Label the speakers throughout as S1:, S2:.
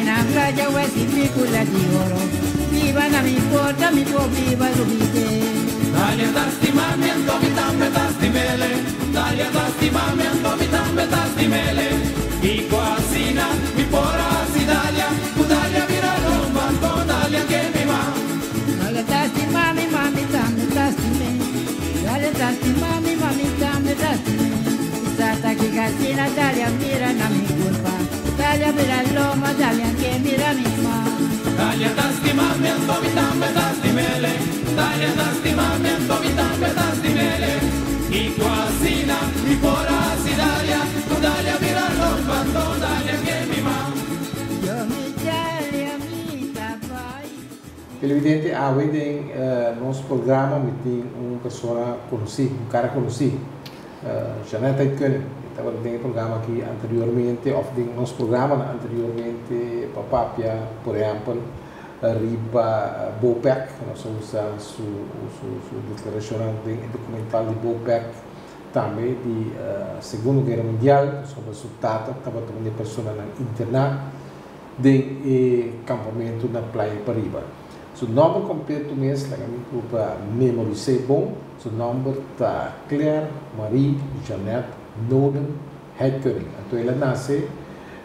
S1: na playa wesi picula di oro. Viva na mi porta, mi po viva rubite.
S2: Dalia tastimamiento, mi tambe tastimele. Dalia tastimamiento, mi tambe tastimele. Y cuasina, mi pora dalia, dalia mira lomba, dalia que mi ma.
S1: Dalia tastimami, mami, tambe tastime. Dalia tastimami, mami, tambe tastime. Sata que casina, dalia mira na mi culpa. Dalia mira loma, dalia que mira mi ma.
S2: Dalia tastimamiento, mi tambe tastimele. Dalia tastimamiento, mi tambe tastimele. Y cuasina, mi pora dalia, dalia mira lomba, dalia que mi ma.
S1: Yo mi dalia mi tapai.
S3: Televidente, awe den nos programa mi tin un persona konosí, un kara konosí, Jeanette Uitkunning. Tabata den e programa aki anteriormente, òf den nos programanan anteriormente, pa papia, por ehèmpel, riba Bopec. Nos a usa su su su deklarashonnan den e dokumental di Bopec, tambe di Segundo Guera Mundial, pasobra su tata tabata un di e personanan interná den e kampamentu na Playa Pariba. Su nòmber kompleto mes, laga mi pruba memoris'é bon, su nòmber ta Claire Marie Jeannette Noden Heitkunning. Anto el a nase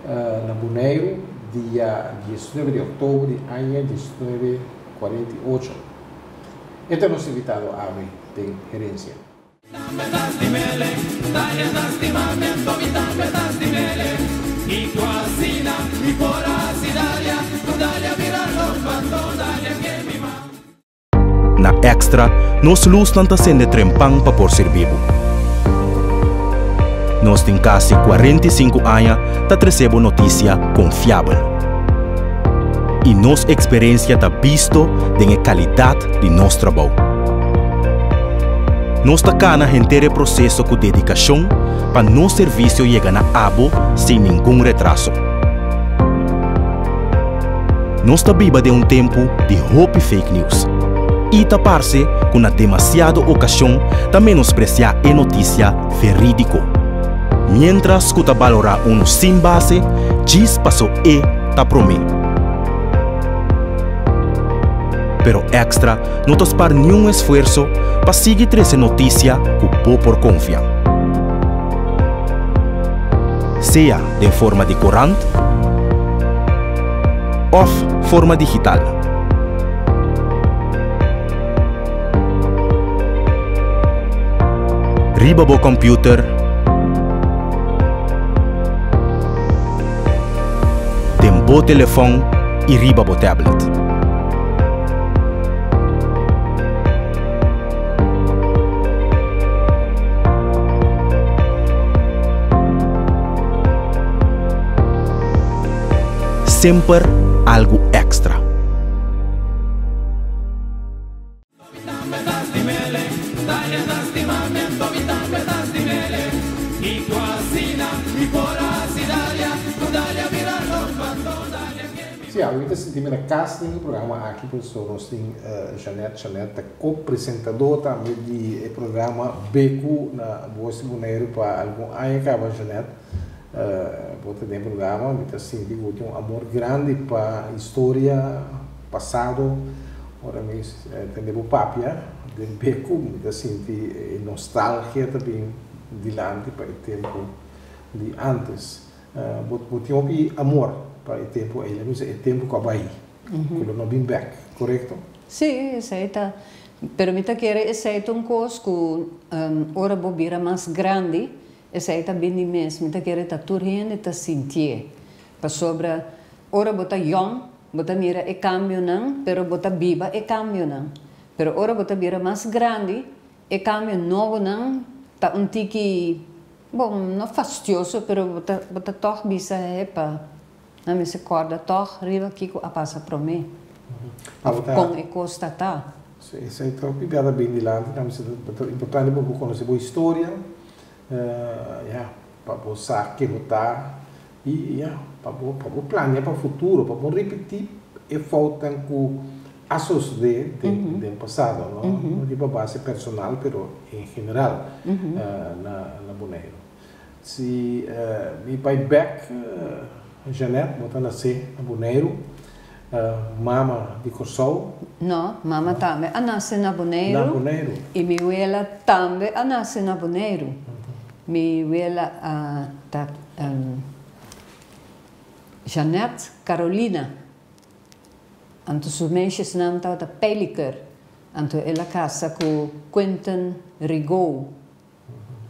S3: na Boneiru dia diesnuebe di òktober di aña 1948. E ta nos invitado awe den Herensia.
S4: Na Extra, nos lusnan ta sende trempan pa por sirbi bo. Nos tin kasi 45 aña ta trese bo notisia konfiabel. I nos eksperensia ta bisto den e kalidat di nos trabou. Nos ta kana henter e proseso ku dedikashon pa nos servisio yega na abo sin ningun retraso. Nos ta biba den un tempu di hopi fake news i ta parse ku na demasiado okashon ta menospresiá e notisia verídiko, miéntras ku ta balorá unu sin base djis paso e ta promé. Pero Extra no ta spar niun esfuerso pa sigui trese notisia ku bo por konfia. Sea den forma di korant òf forma digital. Riba bo kòmpiuter, den bo telefòn i riba bo tablet. Semper algu èkstra.
S3: Sí, awe mi ta sinti mi na kas den e programa aki, pasobra nos tin Jeanette. Jeanette ta ko-presentadó tambe di e programa Beku na Voz di Boneiru pa algun aña kaba. Jeanette, bo ta den e programa, mi ta sinti ku bo tin un amor grandi pa historia, pasado. Ora mi tende bo papia den Beku, mi ta sinti e nostalgia ta bin dilanti pa e tempu di ántes. Bo tin hopi amor pa e tempu ei, laga mi bisa e tempu ku a bai, ku lo no bin bèk, korekto?
S5: Sí, esei ta. Pero mi ta kere esei ta un kos ku ora bo bira mas grandi, esei ta bin di mes. Mi ta kere ta tur hende ta sintié. Pasobra ora bo ta yòn, bo ta mira e kambionan, pero bo ta biba e kambionan. Pero ora bo ta bira mas grandi, e kambio nobonan ta un tiki Bon, no fastioso, pero bo ta bo ta tòg bisa epa, nan mester kòrda tòg riba kiko a pasa promé, òf kon e kos ta ta.
S3: Sí, esei ta hopi bia ta bin dilanti, nan mester ta importante pa bo konosé bo historia, ya, pa bo sa ke bo ta i ya, pa bo pa bo plania pa futuro, pa bo ripití e foutnan ku a sosodé den den pasado, no? No riba base personal, pero en general na na Boneiru. Si mi bai bèk Jeanette, bo ta nase na Boneiru, mama di Kòrsou.
S5: No, mama tambe a nase na Boneiru.
S3: Na Boneiru.
S5: I mi wela tambe a nase na Boneiru. Mi wela ta Jeanette Carolina. Anto su meisjesnaam tabata Peiliker. Anto el a kasa ku Quentin Rigaud.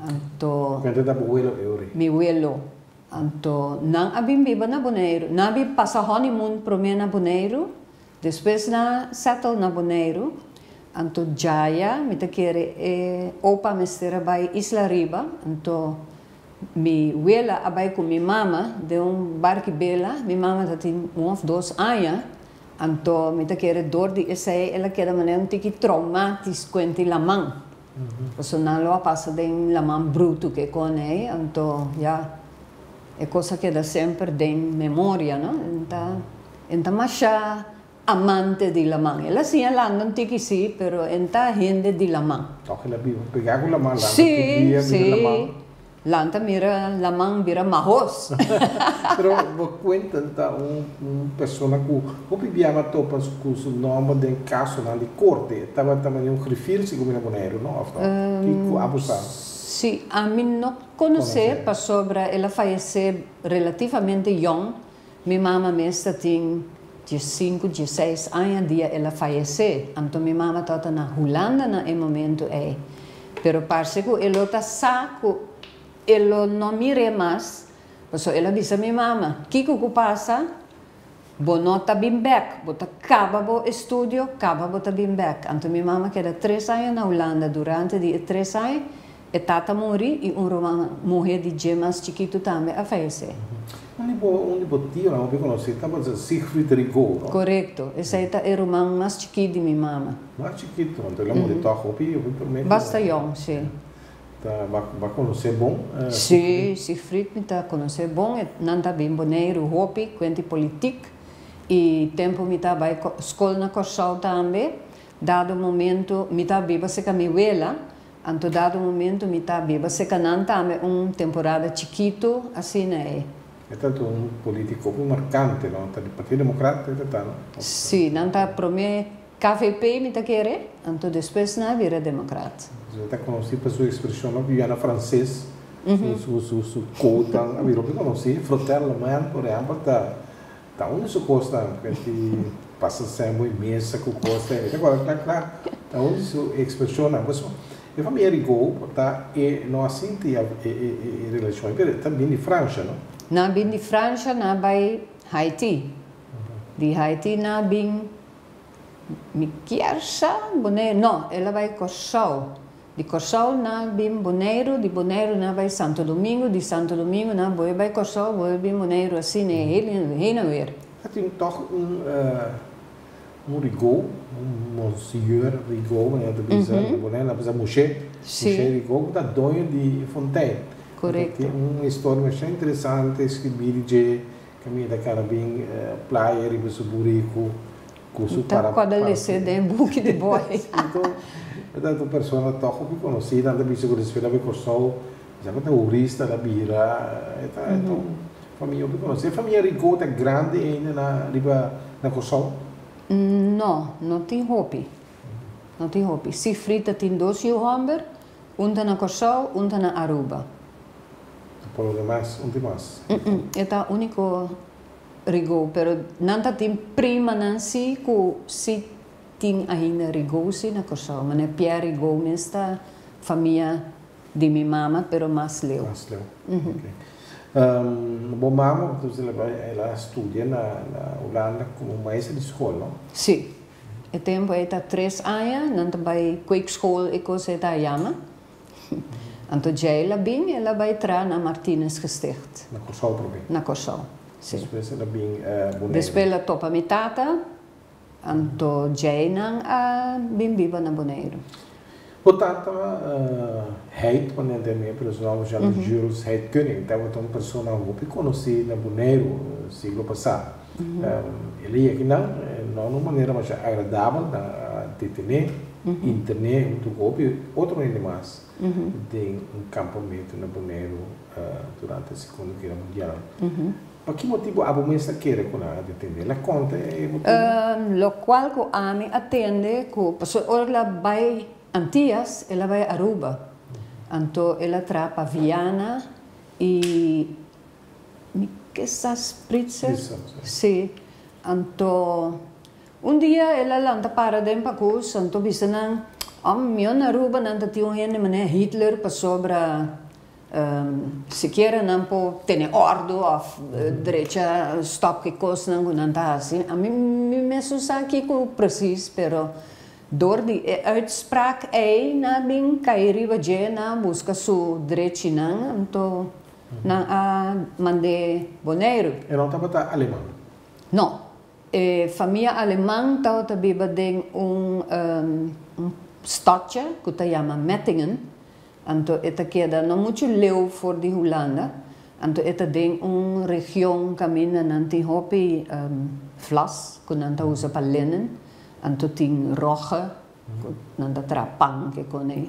S5: Anto.
S3: Quentin ta bo welo Eury?
S5: Mi welo. Anto nan a bin biba na Boneiru. Nan a bin pasa honeymoon promé na Boneiru, despues nan a settle na Boneiru. Anto djaya mi ta kere e opa mester a bai Isla Riba. Anto mi wela a bai ku mi mama den un barki bela. Mi mama ta tin un òf dos aña. Anto mi ta kere dor di esei el a keda manera un tiki traumatis kuenti laman. Pasobra nan lo a pasa den laman brutu ke kon ei, anto ya e kos a keda semper den memoria, no? En ta en ta masha amante di laman. El a siña landa un tiki sí, pero en ta hende di laman.
S3: Tòg el a biba pegá ku laman, landa tur dia mira laman.
S5: Lanta mira laman bira mahos.
S3: Pero bo Quentin ta un un persona ku hopi biaha a topa ku su nòmber den kasonan di korte. E tabata manera un griffier segun mi na Boneiru, no? Òf no? Kiko abo sa?
S5: Si, ami no konosé pasobra el a fayesé relativamente yòn. Mi mama mes ta tin diesinku, dieseis aña dia el a fayesé. Anto mi mama tabata na Hulanda na e momento ei. Pero parse ku e lo ta sa ku e lo no mir'é mas, pasobra el a bisa mi mama, Kiko ku pasa, bo no ta bin bèk, bo ta kaba bo estudio, kaba bo ta bin bèk. Anto mi mama keda tres aña na Hulanda. Durante di e tres aña E tata muri i un ruman muhe di dje mas chikitu tambe a fayesé.
S3: Un di bo un di bo tionan hopi konosí tabata Siegfried Rigaud, no?
S5: Korekto, esei ta e ruman mas chikí di mi mama.
S3: Mas chikitu, anto el a muri tòg hopi hopi promé ku.
S5: Basta yòn, sí.
S3: Ta bo a konosé bon
S5: Siegfried? Sí, Siegfried mi ta konosé bon, e nan ta bin Boneiru hopi, kuenti politik, i tempu mi ta bai skol na Kòrsou tambe, dado momento mi ta biba serka mi wela, Anto dado momento mi ta biba seca nan tambe un temporada chikito asina e.
S3: E ta un politico hopi marcante no, ta di Partido Democrat e ta ta no?
S5: Si, nan ta prome KVP mi ta kere, anto despues nan a bira Democrat.
S3: E ta conoci pa su expresion no Guyana Frances, su su su su quotenan a bira hopi conoci, Frotter la main por ehempel ta Ta un di su kosnan ku e pasa sembo i mesa ku kos ta. Mi ta kòrda kla kla, ta un di su ekspreshonnan. Pasobra e famia Rigaud por ta e no a sinti e e relashon ei, pero e ta bin di Fransha, no?
S5: Nan a bin di Fransha, nan a bai Haiti. Di Haiti nan a bin, mi kier sa Boneiru, no, el a bai Kòrsou. Di Kòrsou nan a bin Boneiru, di Boneiru nan a bai Santo Domingo, di Santo Domingo nan a bolbe bai Kòrsou, bolbe bin Boneiru, asina e heen en weer.
S3: A tin tòg un un Rigaud, un Monsignor Rigaud, manera ta bisa na Boneiru, nan a bisa Moshe, Moshe Rigaud, ku ta doño di Fontein.
S5: Korekto.
S3: Tin un historia masha interesante skibí di dje, kaminda ta kana bin playa riba su buriku. Ku su
S5: Ta
S3: para
S5: kòrda lese den buki di boy.
S3: Anto e ta un persona tòg hopi konosí, nan ta bisa ku despues el a bai Kòrsou, sa ku ta hurista el a bira, e ta e ta un famia hopi konosí. E famia Rigaud ta grandi ainda na riba na Kòrsou?
S5: No, no tin hopi, no tin hopi. Siegfried ta tin dos yu hòmber, un ta na Kòrsou, un ta na Aruba.
S3: Por lo demas, un tin mas?
S5: E ta úniko Rigaud, pero nan ta tin primanan si ku si tin ainda Rigaud si na Kòrsou. Manera Pierre Rigaud mes ta famia di mi mama pero mas leu.
S3: Mas leu, ok. Bo mama entonces el a bai el a studia na na Hulanda komo maestra di skol, no?
S5: Si. E tempu ei ta tres aña nan ta bai kweekschool e kos ei ta yama. Anto djei el a bin, el a bai tra na Martinus Gesticht.
S3: Na Kòrsou promé?
S5: Na Kòrsou, si.
S3: Despues el a bin Boneiru.
S5: Despues el a topa mi tata, anto djei nan a bin biba na Boneiru.
S3: Bo tata Heit, wanneer den mi pero su nòmber Jean Jules Heit Koening, tabata un persona hopi konosí na Boneiru siglo pasá. El a yega nan, no na un manera masha agradabel, nan a detené, interné huntu ku hopi otro hende mas den un kampamentu na Boneiru durante Segundo Guera Mundial. Pa ki motibu abo mes ta kere ku nan a detendé? El a konta e motibu?
S5: Lokual ku ami a tende ku pasobra ora el a bai Antias el a bai Aruba anto el a traha pa Viana i mi ke sa Spritzer si anto un dia el a lanta para den pakus anto bisa nan om mihó na Aruba nan ta tin un hende manera Hitler pasobra Sikiera nan por tene ordu of drecha stop ki kosnan ku nan ta hasi. Ami mi mes no sa kiko presis, pero dor di e uitspraak ei nan a bin kai riba dje, nan a buska su drechinan, anto nan a mand'é Boneiru.
S3: E no tabata aleman?
S5: No. E famia aleman tabata biba den un stadje ku ta yama Mettingen. Anto e ta keda no muchu leu for di Hulanda, anto e ta den un region kaminda nan tin hopi vlas ku nan ta usa pa lenen, anto tin rogge ku nan ta traha pan ke kon ei.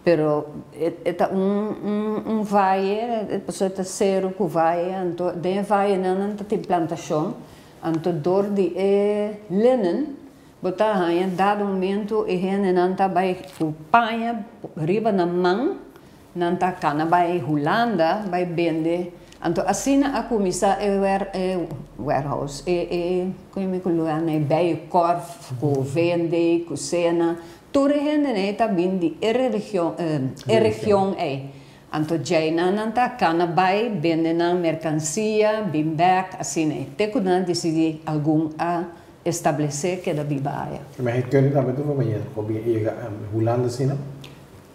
S5: Pero e ta un un vaye, pasobra e ta seru ku vaye, anto den e vayenan nan ta tin plantashon, anto dor di e lenen Bo ta haña dado momento e hendenan ta bai ku paña riba nan man, nan ta kana bai Hulanda bai bende. Anto asina a kuminsá e e warehouse, e e kon mi ku lugar nan e Bijenkorf ku vende ku sena. Tur e hendenan ei ta bin di e religion e region ei. Anto djeinan nan ta kana bai bende nan merkansia, bin bèk asina ei. Te ku nan disidí algun a Establesé keda biba aya.
S3: Ma e kende tambe tur famia ku a bin yega Hulanda asina?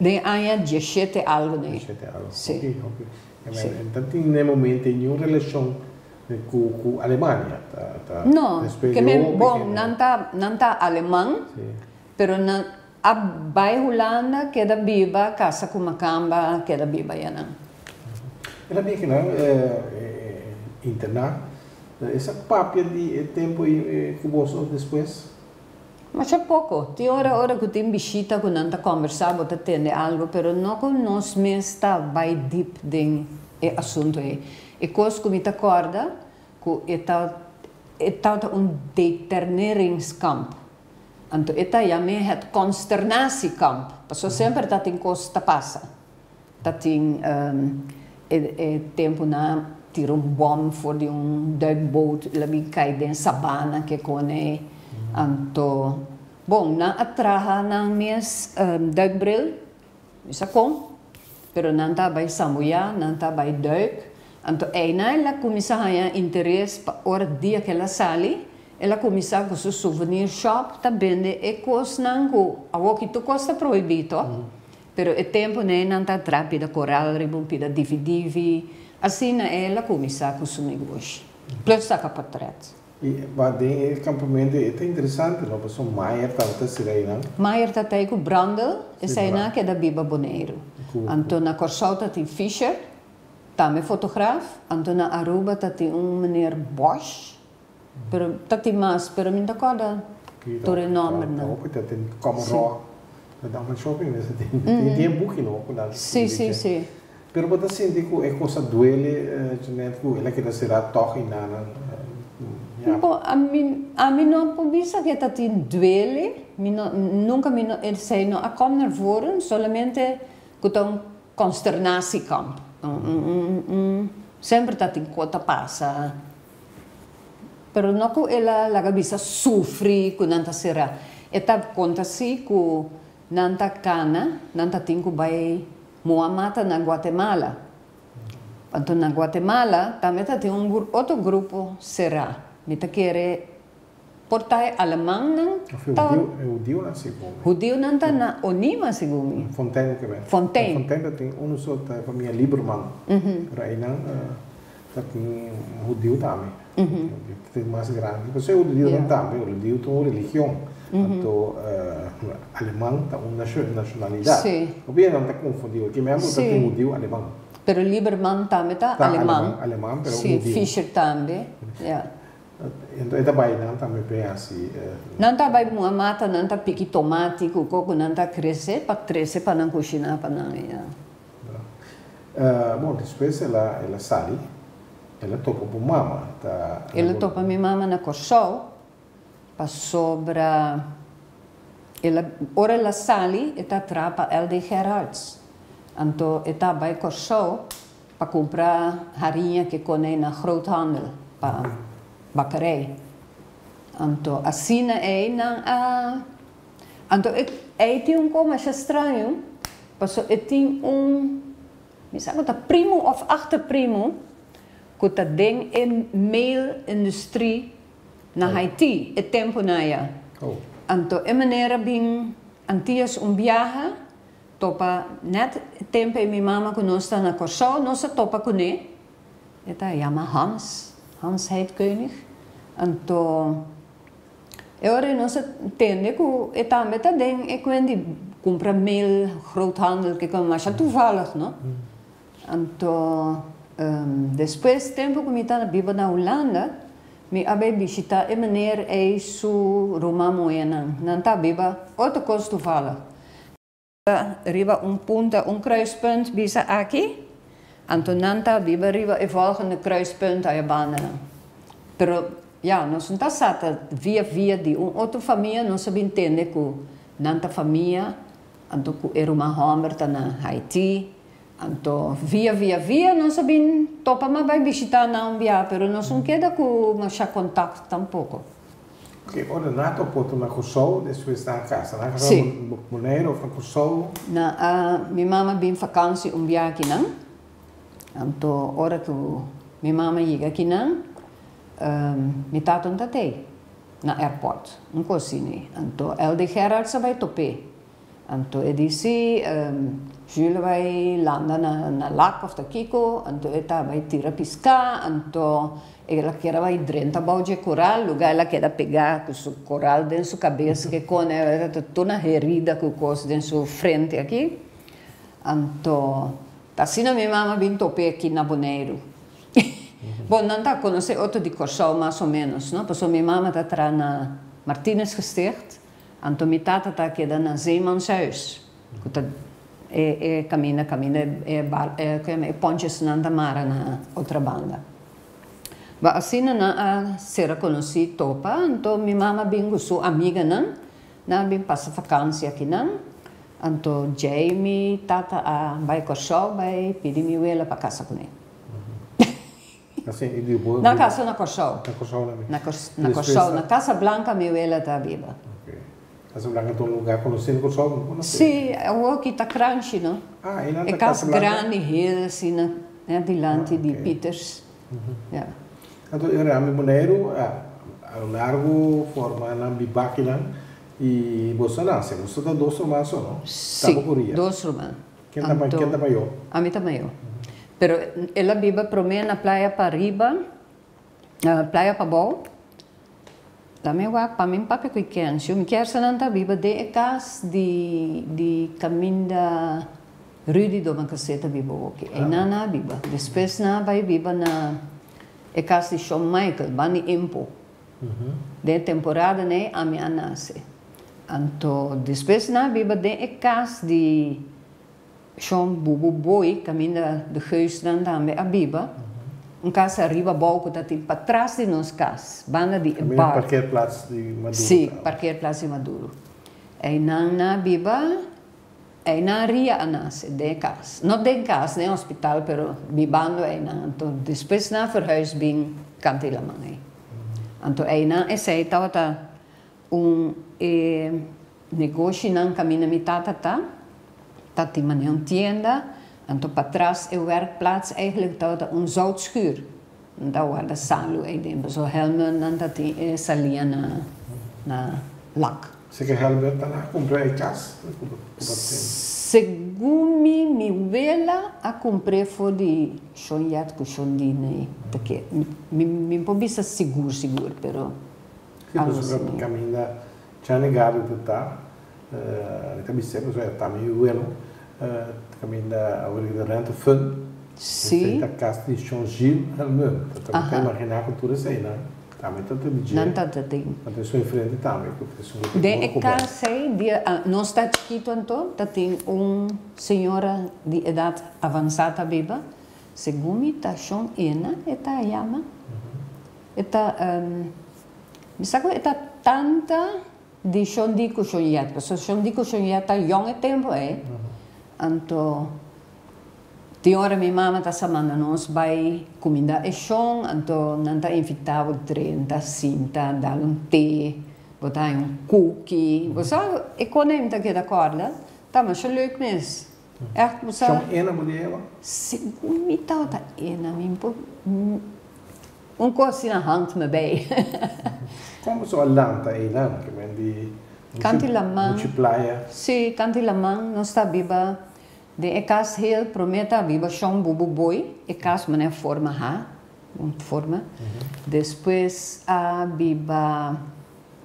S5: Den aña dieshete algo den.
S3: Dieshete algo.
S5: Si.
S3: Oke, oke. E ta tin na e momento ei niun relashon ku ku Alemania? Ta ta
S5: No,
S3: despues
S5: ke
S3: di
S5: men
S3: hopi
S5: bon
S3: kende.
S5: nan ta nan ta aleman,
S3: Si.
S5: pero nan a bai Hulanda keda biba kasa ku makamba keda biba ayanan.
S3: El a bin kinan interná Esa papia di e tempu ei ku boso despues?
S5: Masha poko. Tin ora ora ku tin bishita ku nan ta kòmbersá bo ta tende algu, pero no ku nos mes ta bai dip den e asuntu ei. E kos ku mi ta kòrda ku e ta e tabata un deterneringskamp. Anto e ta yam'é het consternatiekamp, pasobra semper ta tin kos ta pasa. Ta tin e tempu nan a tira un bom for di un duikboot el a bin kai den sabana ke kone. Anto, bon, nan a traha nan mes duikbril, mi sa kon, pero nan ta bai sambuyá, nan ta bai duik. Anto einan el a kuminsá haña interes pa ora dia ku el a sali, el a kuminsá ku su souvenir shop ta bende e kosnan ku awoki tur kos ta prohibí to. Pero e tempu nei nan ta tra pida koral riba un pida divi-divi, asina el a kuminsá ku su negoshi. Plus saka portret.
S3: I ba den e kampamentu e ta interesante no, pasobra Maier tabata sera einan.
S5: Maier ta tei ku Brandel, eseinan a keda biba Boneiru. Anto na Kòrsou ta tin Fischer, tambe fotograaf, anto na Aruba ta tin un meneer Bosch, Pero ta tin mas, pero mi no ta kòrda tur e nòmbernan.
S3: Hopi ta tin Commodore, ta da un shopping mester tin, tin e buki no ku nan
S5: Si, si, si.
S3: Pero bo ta sinti ku e kos a duele Jeanette ku el a keda será tòg i nan ya.
S5: Bo, ami, ami no por bisa ku e ta tin duele, mi no, nunka mi no, esei no a kòm naar voren, solamente ku ta un consternatiekamp, un, un, un, semper ta tin kos ta pasa. Pero no ku el a laga bisa sufri ku nan ta será. E ta konta si ku nan ta kana, nan ta tin ku bai moa mata na Guatemala. Anto na Guatemala tambe ta tin un otro grupo será. Mi ta kere por ta e alemannan ta.
S3: E hudiunan segun mi.
S5: Hudiunan ta na Onima segun mi.
S3: Fontein ke men.
S5: Fontein.
S3: Fontein ta tin unu so ta e famia Lieberman. Pero einan. Ta tin hudiu tambe. Ta tin mas grandi. Pasobra e hudiunan tambe, hudiu ta un religion. Anto aleman ta un nashonalidat. Hopi hende nan ta konfundi. Aki mesmo ta tin hudiu aleman.
S5: Pero Lieberman tambe ta aleman.
S3: Ta aleman pero hudiu.
S5: Si, Fischer tambe. Ya.
S3: Anto e ta bai nan tambe pe hasi.
S5: Nan ta bai muha mata, nan ta piki tomati ku koko nan ta krese pa trese pa nan kushiná pa nan. Ya.
S3: Bon, despues el a el a sali. El a topa bo mama, ta.
S5: El a topa mi mama na Kòrsou, pasobra el a, ora el a sali e ta traha pa LD Gerharts. Anto e ta bai Kòrsou pa kumpra hariña ke konei na groothandel pa bakerij. Anto asina ei nan a, anto e ei tin un kos masha straño, paso e tin un. Mi sa ku ta primu òf achterprimu ku ta den e mail industrie na Haiti e tempunan aya. Anto e manera bin Antias un biaha topa nèt e tempu ei mi mama ku nos ta na Kòrsou nos a topa kuné. E ta yama Hans, Hans Heidkönig. Anto e ora ei nos a tende ku e tambe ta den e kuen di kumpra meel, groothandel, kiko masha toevallig, no? Anto despues tempu ku mi ta biba na Hulanda, mi a bai bishita e meneer ei su ruman muhénan. Nan ta biba otro kos toevallig. Riba un punta, un kruispunt bisa aki, anto nan ta biba riba e volgende kruispunt aya bandanan. Pero ya, nos no ta sa ta via via di un otro famia nos a bin tende ku nan ta famia, anto ku e ruman hòmber ta na Haiti, anto via via via nos a bin topa mas bai bishita nan un bia, pero nos no keda ku masha kontakt tampoko.
S3: Oké, ora nan a topo otro na Kòrsou, despues nan a kasa. Nan a kasa na Boneiru òf na Kòrsou?
S5: Na a, mi mama bin fakansi un bia akinan. Anto ora ku mi mama yega akinan, mi tata no ta tei na airport, un kos asina. Anto LD Gerards a bai top'é. Anto e di si, Jules a bai landa na na lak of ta kiko, anto e ta bai tira piská, anto el a kier a bai drenta bou dje koral, lugá el a keda pegá ku su koral den su kabes ke kone e ta tur na herida ku kos den su frente aki. Anto ta asina mi mama bin top'é aki na Boneiru. Bon, nan ta konosé otro di Kòrsou mas o ménos, no, pasobra mi mama ta traha na Martinus Gesticht. Anto mi tata ta keda na Zeemanshuis, ku ta e e kaminda kaminda e bar e ku yama e ponchesnan ta mara na otra banda. Ba asina nan a sera konosí topa, anto mi mama bin ku su amiganan, nan a bin pasa fakansi akinan, anto djei mi tata a bai Kòrsou bai pidi mi wela pa kasa kuné.
S3: Asina, i di bo.
S5: Na kasa na Kòrsou.
S3: Na Kòrsou tambe.
S5: Na na Kòrsou, na Casa Blanca mi wela ta biba.
S3: Ok. Casa Blanca ta un lugá konosí na Kòrsou? Mi konosé.
S5: Sí, awor ki ta kranshi no.
S3: Ah, einan ta Casa Blanca.
S5: E kas grandi heel asina, net dilanti di Pieters. Ja.
S3: Anto e rami Boneiru a lo largo forma nan bibakinan i boso a nase. Boso ta dos ruman so no?
S5: Sí, dos ruman.
S3: Ken ta
S5: Anto,
S3: ken ta mayó?
S5: Ami ta mayó. Pero el a biba promé na Playa Pariba, Playa Pabou. Lami wak pa mi papia ku e kensio. Mi kier sa nan ta biba den e kas di di kaminda Rudy Domacassé ta biba oki. Einan nan a biba. Despues nan a bai biba na e kas di Shon Michael, banda di Impo. Den e temporada nei ami a nase. Anto despues nan a biba den e kas di Shon Bubu Boy, kaminda de Geusnan tambe a biba, un kas ariba abou ku ta tin patras di nos kas, banda di e
S3: Kaminda
S5: bar.
S3: parkeerplaats di Maduro
S5: Sí,
S3: ta.
S5: parkeerplaats di Maduro. Einan nan a biba, einan Ria a nase den e kas. No den kas, den hospital, pero bibando einan. Anto despues nan a verhuis bin kant di laman ei. Anto einan esei tabata Un e negoshinan kaminda mi tata ta, ta tin manera un tienda, anto patras e werkplaats eigenlijk tabata un zoutschuur. Nan ta warda salu eiden, pasobra Helmond nan ta tin e salia na na lak.
S3: Seke Helmond ta na kumpra e kas?
S5: Segun mi, mi wela a kumpr'é for di Shon Yet ku Shon Dine ta ke. Mi mi por bisa sigur sigur, pero.
S3: Si pasobra caminda Chani Garden ta ta, mi ta bis'é pasobra e ta mi welo, caminda awor di Rente Fund, esei ta cas di Shon Gilles Helmund, ta ta imagina cu tur eseinan tambe ta ta di dje,
S5: Nan ta ta tin.
S3: Anto esun enfrente tambe cu ta esun cu ta
S5: Den e cas ei, dia nos ta chikito anto, ta tin un señora di edad avansa ta biba. Segun mi ta Shon Ena e ta yama. E ta, mi sa ku e ta tanta di Shon Di ku Shon Yet, pasobra Shon Di ku Shon Yet ta yòn e tempu ei. Anto tin ora mi mama ta sa manda nos bai kuminda e shon, anto nan ta invitá bo drenta, sinta, dal un te, bo ta haña un kuki. Bo sa e kone mi ta keda kòrda, ta masha leuk mes. Ègt bo sa.
S3: Shon Ena bo di eba?
S5: Segun mi tabata Ena, mi por un kos asina hangt me bij.
S3: Kon bo so a lanta einan? Ke men di
S5: Kanti laman.
S3: Muchi playa.
S5: Si, kanti laman. Nos ta biba den e kas heel promé ta biba Shon Bubu Boy, e kas manera forma ha, un forma. Despues a biba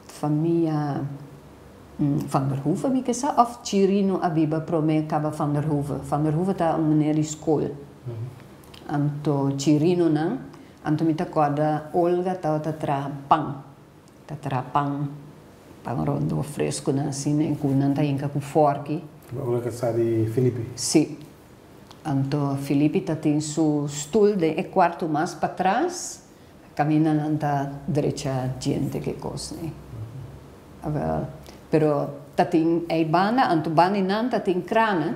S5: famia Van der Hoeve mi ke sa of Chirino a biba promé kaba Van der Hoeve. Van der Hoeve ta un meneer di skol. Anto Chirinonan, anto mi ta kòrda Olga tabata traha pan. Ta traha pan, pan rondó fresconan asina en cu nan ta hinca cu forki.
S3: Ora cu sa di Felipe?
S5: Si. Anto Felipe ta tin su stoel den e cuarto mas patras, caminda nan ta drecha djente ke cos ni. Awel, pero ta tin ey banda, anto banda di nan ta tin crana,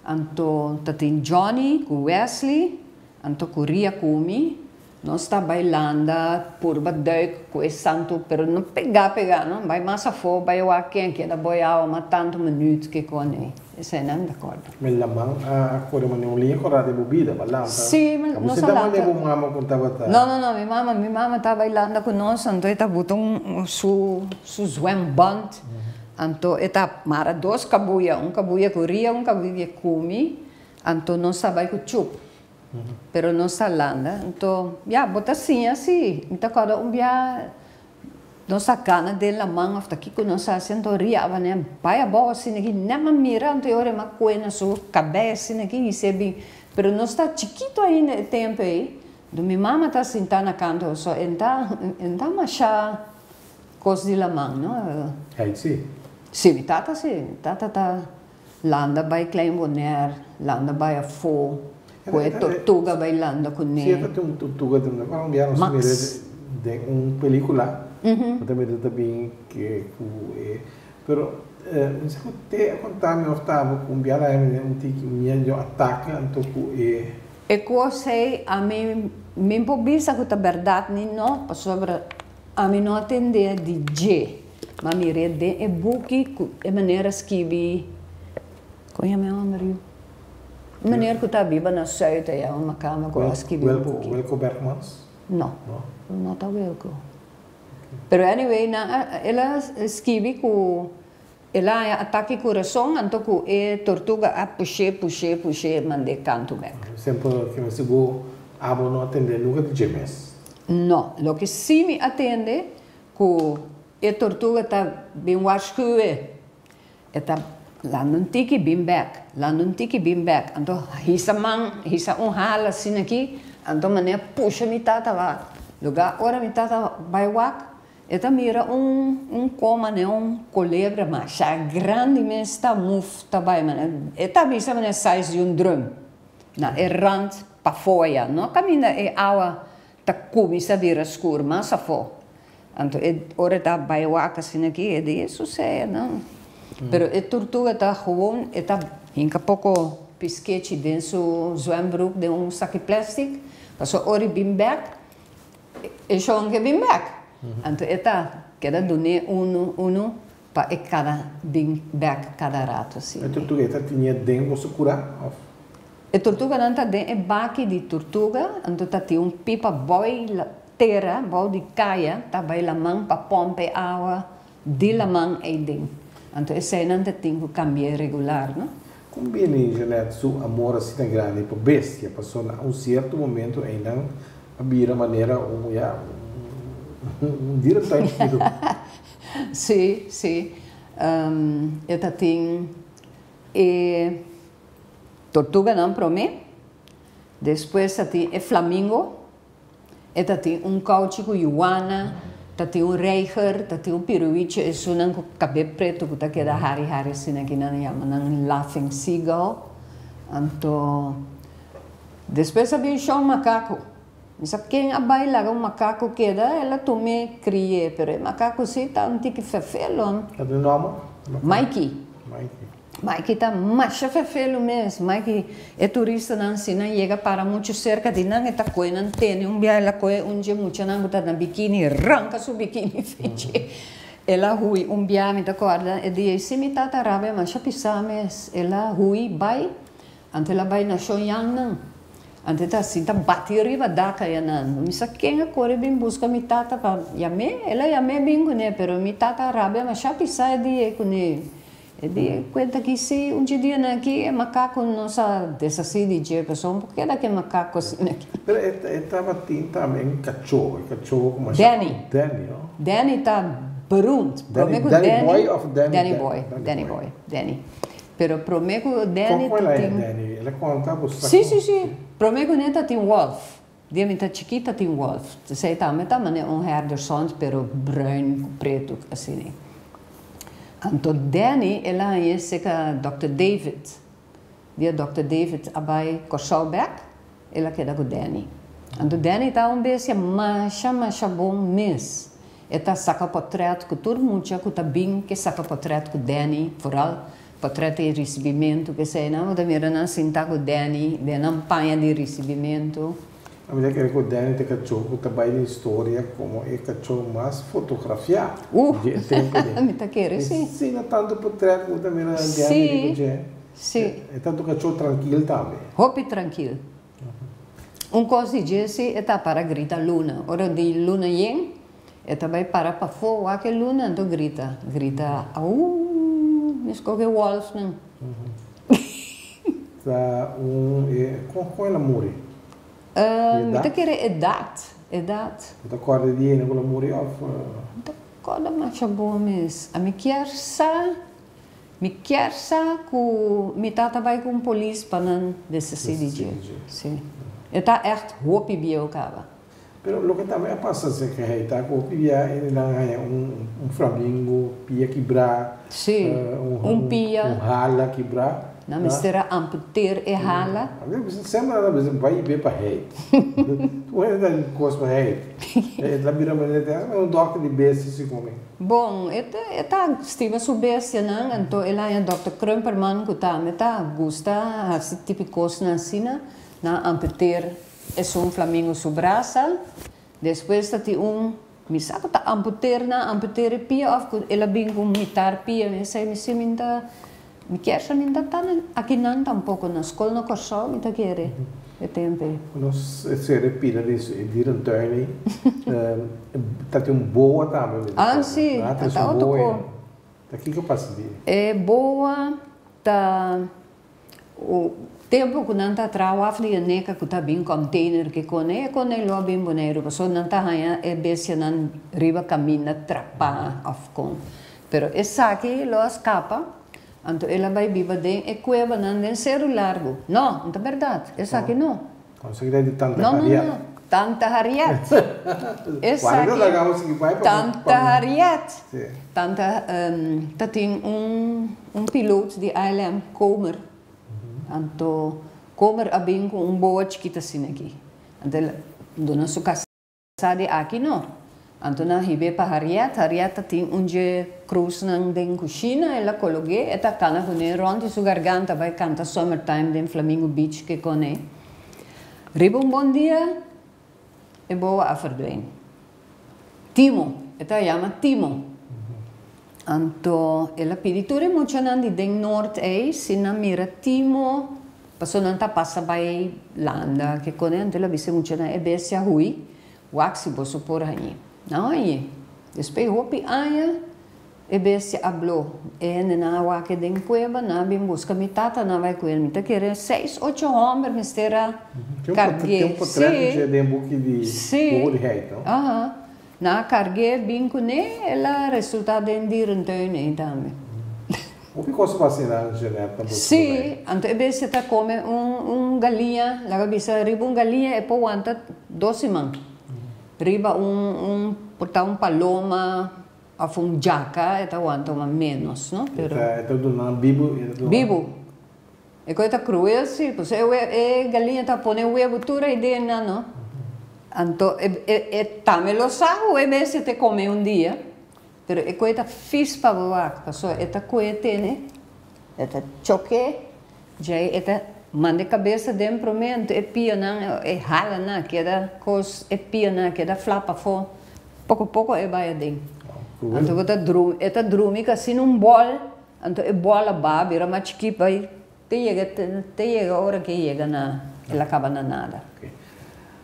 S5: anto ta tin Johnny cu Wesley, anto cu Ria cu mi, Nos ta bai landa purba duik ku e santu pero no pegá pegá no, bai mas afó bai wak ken keda boi awa mas tantu minuut ke kon ei, eseinan mi ta kòrda.
S3: Mi laman a kore manera un liña kòrda den bo bida, bo a lanta.
S5: Sí,
S3: Bo
S5: nos a
S3: sinta
S5: lanta.
S3: manera bo mama ku tabata.
S5: No, no, no, mi mama, mi mama ta bai landa ku nos anto e ta buta un su su zwemband anto e ta mara dos kabuya, un kabuya ku Ria, un kabuya ku mi, anto nos ta bai ku chup. Pero nos ta landa, anto ya, bo ta siña si. Mi ta kòrda un bia nos ta kana den laman òf ta kiko nos hasi, anto riaba ne bai abou asina aki, nèt a mira, anto e ora e a kue na su kabei asina aki i se bin. Pero nos ta chikitu ainda e tempu ei, anto mi mama ta sintá na kantu, so e ta e ta masha kos di laman, no.
S3: Hij si?
S5: Si, mi tata si, mi tata ta. Landa bai Klein Bonaire, landa bai afó, ku e tortuga bai landa kuné.
S3: Si e ta tin un tortuga den un un bia nos a mira den un pelicula, bo ta mira ta bin ke ku e pero mi sa ku te a konta mi of tabo ku un bia la mi un tiki miedo atake anto ku e.
S5: E kos ei ami mi por bisa ku ta bèrdat ni no pasobra ami no a tende di dje. Ma mir'é den e buki ku e manera skibi, kon yama e hòmber yu? E manera ku ta biba na Zuid ayá un makamba ku a skibi un buki.
S3: Wilco Bergmans?
S5: No, no ta Wilco. Pero anyway nan a, el a skibi ku el a haña atake kurason anto ku e tortuga a push'é, push'é, push'é mand'é kantu bèk.
S3: Semper ke mi sigur abo no a tende nunka di dje mes?
S5: No, loke si mi a tende Ku e tortuga ta bin warskuwe, e ta landa un tiki bin bek, landa un tiki bin bek, anto hisa man, hisa un hala asina aki, anto manera pusha mi tata wak. Luga ora mi tata bai wak, e ta mira un un koma ne un kolebra masha grandi mes ta muf ta bai manera, e ta bisa manera size di un drum, na e rand pafó aya, no kaminda e awa Ta cuminsa bira scur mas afo. Anto e ora e ta bay wak asina aki e di e susea nan. Pero e turtuga ta gewoon e ta hinca poco piskechi den su zwembroek den un saki plastic pasobra ora e bin bek e shon ke bin bek. Anto e ta keda dun'e uno uno pa e kada bin bek kada rato asina.
S3: E turtuga e ta tinia den boso cura of?
S5: E tortuganan ta den e baki di tortuga, anto ta tin un pipa bou tera, bou di kaya, ta bai laman pa pompa e awa di laman eiden. Anto eseinan ta tin ku kambi'é regular, no?
S3: Kon bini Jeanette su amor asina grandi pa bestia? Pasobra na un sierto momento einan a bira manera un, ya, un dierentuin chikitu.
S5: Sí, sí. E ta tin e. Tortuganan promé, despues ta tin e flamingo, e ta tin un kouchi ku yuana, ta tin un reiger, ta tin un piruwichi, esunnan ku kabé pretu ku ta keda hari hari asina ki nan yama nan laughing seagull. Anto. Despues a bin shon makaku. Mi sa ken a bai laga un makaku keda, el a tum'é kri'é, pero e makaku sí ta un tiki fefelo.
S3: Ta di nòmber?
S5: Mikey.
S3: Mikey.
S5: Mikey ta masha fefelo mes. Mikey, e turistanan si nan yega para muchu serka di nan e ta kohe nan tene. Un bia el a kohe un dje muchanan ku ta na bikini, ranka su bikini fichi. El a hui un bia, mi ta kòrda e dia ei si mi tata rabia masha pisá mes. El a hui bai. Anto el a bai na shon Yannan. Anto e ta sinta bati riba dak ayanan. Mi sa ken a kore bin buska mi tata pa yam'é. El a yam'é bin kuné, pero mi tata a rabia mashá pisá e dia ei kuné. E di kuenta ki si un dje dianan aki e makaku no sa deshasí di dje, pasobra un por keda ku e makaku asina aki.
S3: Pero e tabatin tambe un kachó, e kachó ku masha.
S5: Danny.
S3: Danny, no?
S5: Danny ta beroemd.
S3: Danny, Danny Boy òf Danny?
S5: Danny Boy, Danny Boy, Danny. Pero promé ku Danny
S3: Kon
S5: ta
S3: el a
S5: tin.
S3: Danny? El a konta bo sa
S5: Sí,
S3: kon?
S5: sí, sí. Promé ku ne ta tin Wolf. Dia mi ta chikí ta tin Wolf. Esei tambe ta manera un herdershond pero bruin ku pretu asina. Anto Danny el a hañ'é serka Dòkter David. Dia Dòkter David a bai Kòrsou bèk, el a keda ku Danny. Anto Danny ta un bestia masha masha bon mes. E ta saka potrèt ku tur mucha ku ta bin ke saka potrèt ku Danny, foral potrèt di risibimentu k'esei nan, bo ta mira nan sintá ku Danny den nan paña di risibimentu.
S3: Ami ta kere ku Danny ta e kachó ku ta bai den historia komo e kachó mas fotografiá di e tempu den.
S5: Mi ta kere si.
S3: Si na tantu potrèt ku bo ta mira Danny riba dje.
S5: Si.
S3: E ta un kachó trankil tambe.
S5: Hopi trankil. Un kos di dje si e ta para grita luna. Ora di luna yen, e ta bai para pafó wak e luna anto grita, grita auuuw, meskos ku e wòlfnan.
S3: Ta un e kon kon el a muri?
S5: Mi ta kere edat, edat.
S3: Bo ta kòrda di hende ku el a muri òf?
S5: Mi ta kòrda masha bon mes. Ami kier sa. Mi kier sa ku mi tata bai ku un polis pa nan deshasí di dje. Sí. E ta ègt hopi bieu kaba.
S3: Pero loke tambe a pasa si ke hei ta ku hopi bia hende nan haña un un flamingo pia kibrá,
S5: Sí, un pia.
S3: un hala kibrá.
S5: Nan mester a amputeer e hala.
S3: Semper nan ta bisa bai be pa hei. Tur hende ta kos pa hei. E ta bira manera te un dòkter di bestia si komi.
S5: Bon, e ta e ta stima su bestianan, anto el haña Dòkter Krumperman ku tambe ta gusta hasi tipi kosnan asina, nan amputeer esun flamingo su brasa, despues ta tin un, mi sa ku ta amputeer nan amputeer e pia òf ku el a bin ku mitar pia, mi esei mi si mi ta Mi kier sa mi ta tan akinan tampoco na scol na Corsou mi ta kere e tempo ei.
S3: Nos sere pida di e dierentuin ei ta tin un boa tambe mi ta
S5: Ah si, ta otro ko.
S3: Ta kiko pasa di
S5: e? E boa ta tempo ku nan ta traha waf di e neka ku ta bin container ke kone e kone lo a bin Boneiru pasobra nan ta haña e bestianan riba kaminda trapa of kon. Pero esaki lo a skapa, anto el a bai biba den e kuebanan den Seru Largu. No, no ta bèrdat, esaki no.
S3: Esaki ta di Tanta
S5: No, no,
S3: Harriet.
S5: no, Tanta Harriet. Esaki, Tanta Harriet. Tanta, ta tin un, un piloot di ALM, Comer. Anto Comer a bin ku un boa chikit asina aki. Anto el a duna su kasá. Sa di aki no. Anto nan hib'é pa Harriet. Harriet ta tin un dje krusnan den kushina, el a kolog'é, e ta kana kuné rònt di su garganta bai kanta Summertime den Flamingo Beach ke koné. Riba un bon dia e boa a verdwijn. Timo, e ta yama Timo. Anto el a pidi tur e muchanan di den Noord ei si nan mira Timo, pasobra nan ta pasa bai landa ke kone, anto el a bisa e muchanan e bestia hui, wak si boso por hañ'é. Nan hañ'é. Despues hopi aña e bestia a blo. E hendenan a wak e den kueba, nan a bin buska mi tata, nan a bai ku el. Mi ta kere seis, ocho hòmber mester a karg'é.
S3: Tin un potret di dje den buki di Bobo di Heit, no?
S5: Aha. Nan a karg'é bin kuné, el a resultá den dierentuin ei tambe.
S3: Hopi kos ta pasa einan, Jeanette, na bo
S5: Sí,
S3: skulai.
S5: anto e bestia ta kome un un galiña, laga bisa riba un galiña e por wanta dos siman. Riba un un por ta un paloma òf un djaka e ta wanta un ménos, no?
S3: E
S5: Pero.
S3: ta e ta duna bibu, e ta duna.
S5: Bibu. E kos ta kruel si, pues e e galiña ta pone webu tur ei den nan no. Anto e e e tambe lo sa ku e mester te kome un dia, pero e kos ta fis pa bo wak, pasobra e ta kohe tene, e ta chok'é, djei e ta manda e kabesa den promé, anto e pianan e hala nan a keda kos, e pianan a keda flap afó, poko poko e bai aden. Anto bo ta drumi, e ta drumi kasina un bòl. Anto e bola ba bira mas chikí bai te yega te yega ora ke yega na el a kaba na nada.
S3: Ok.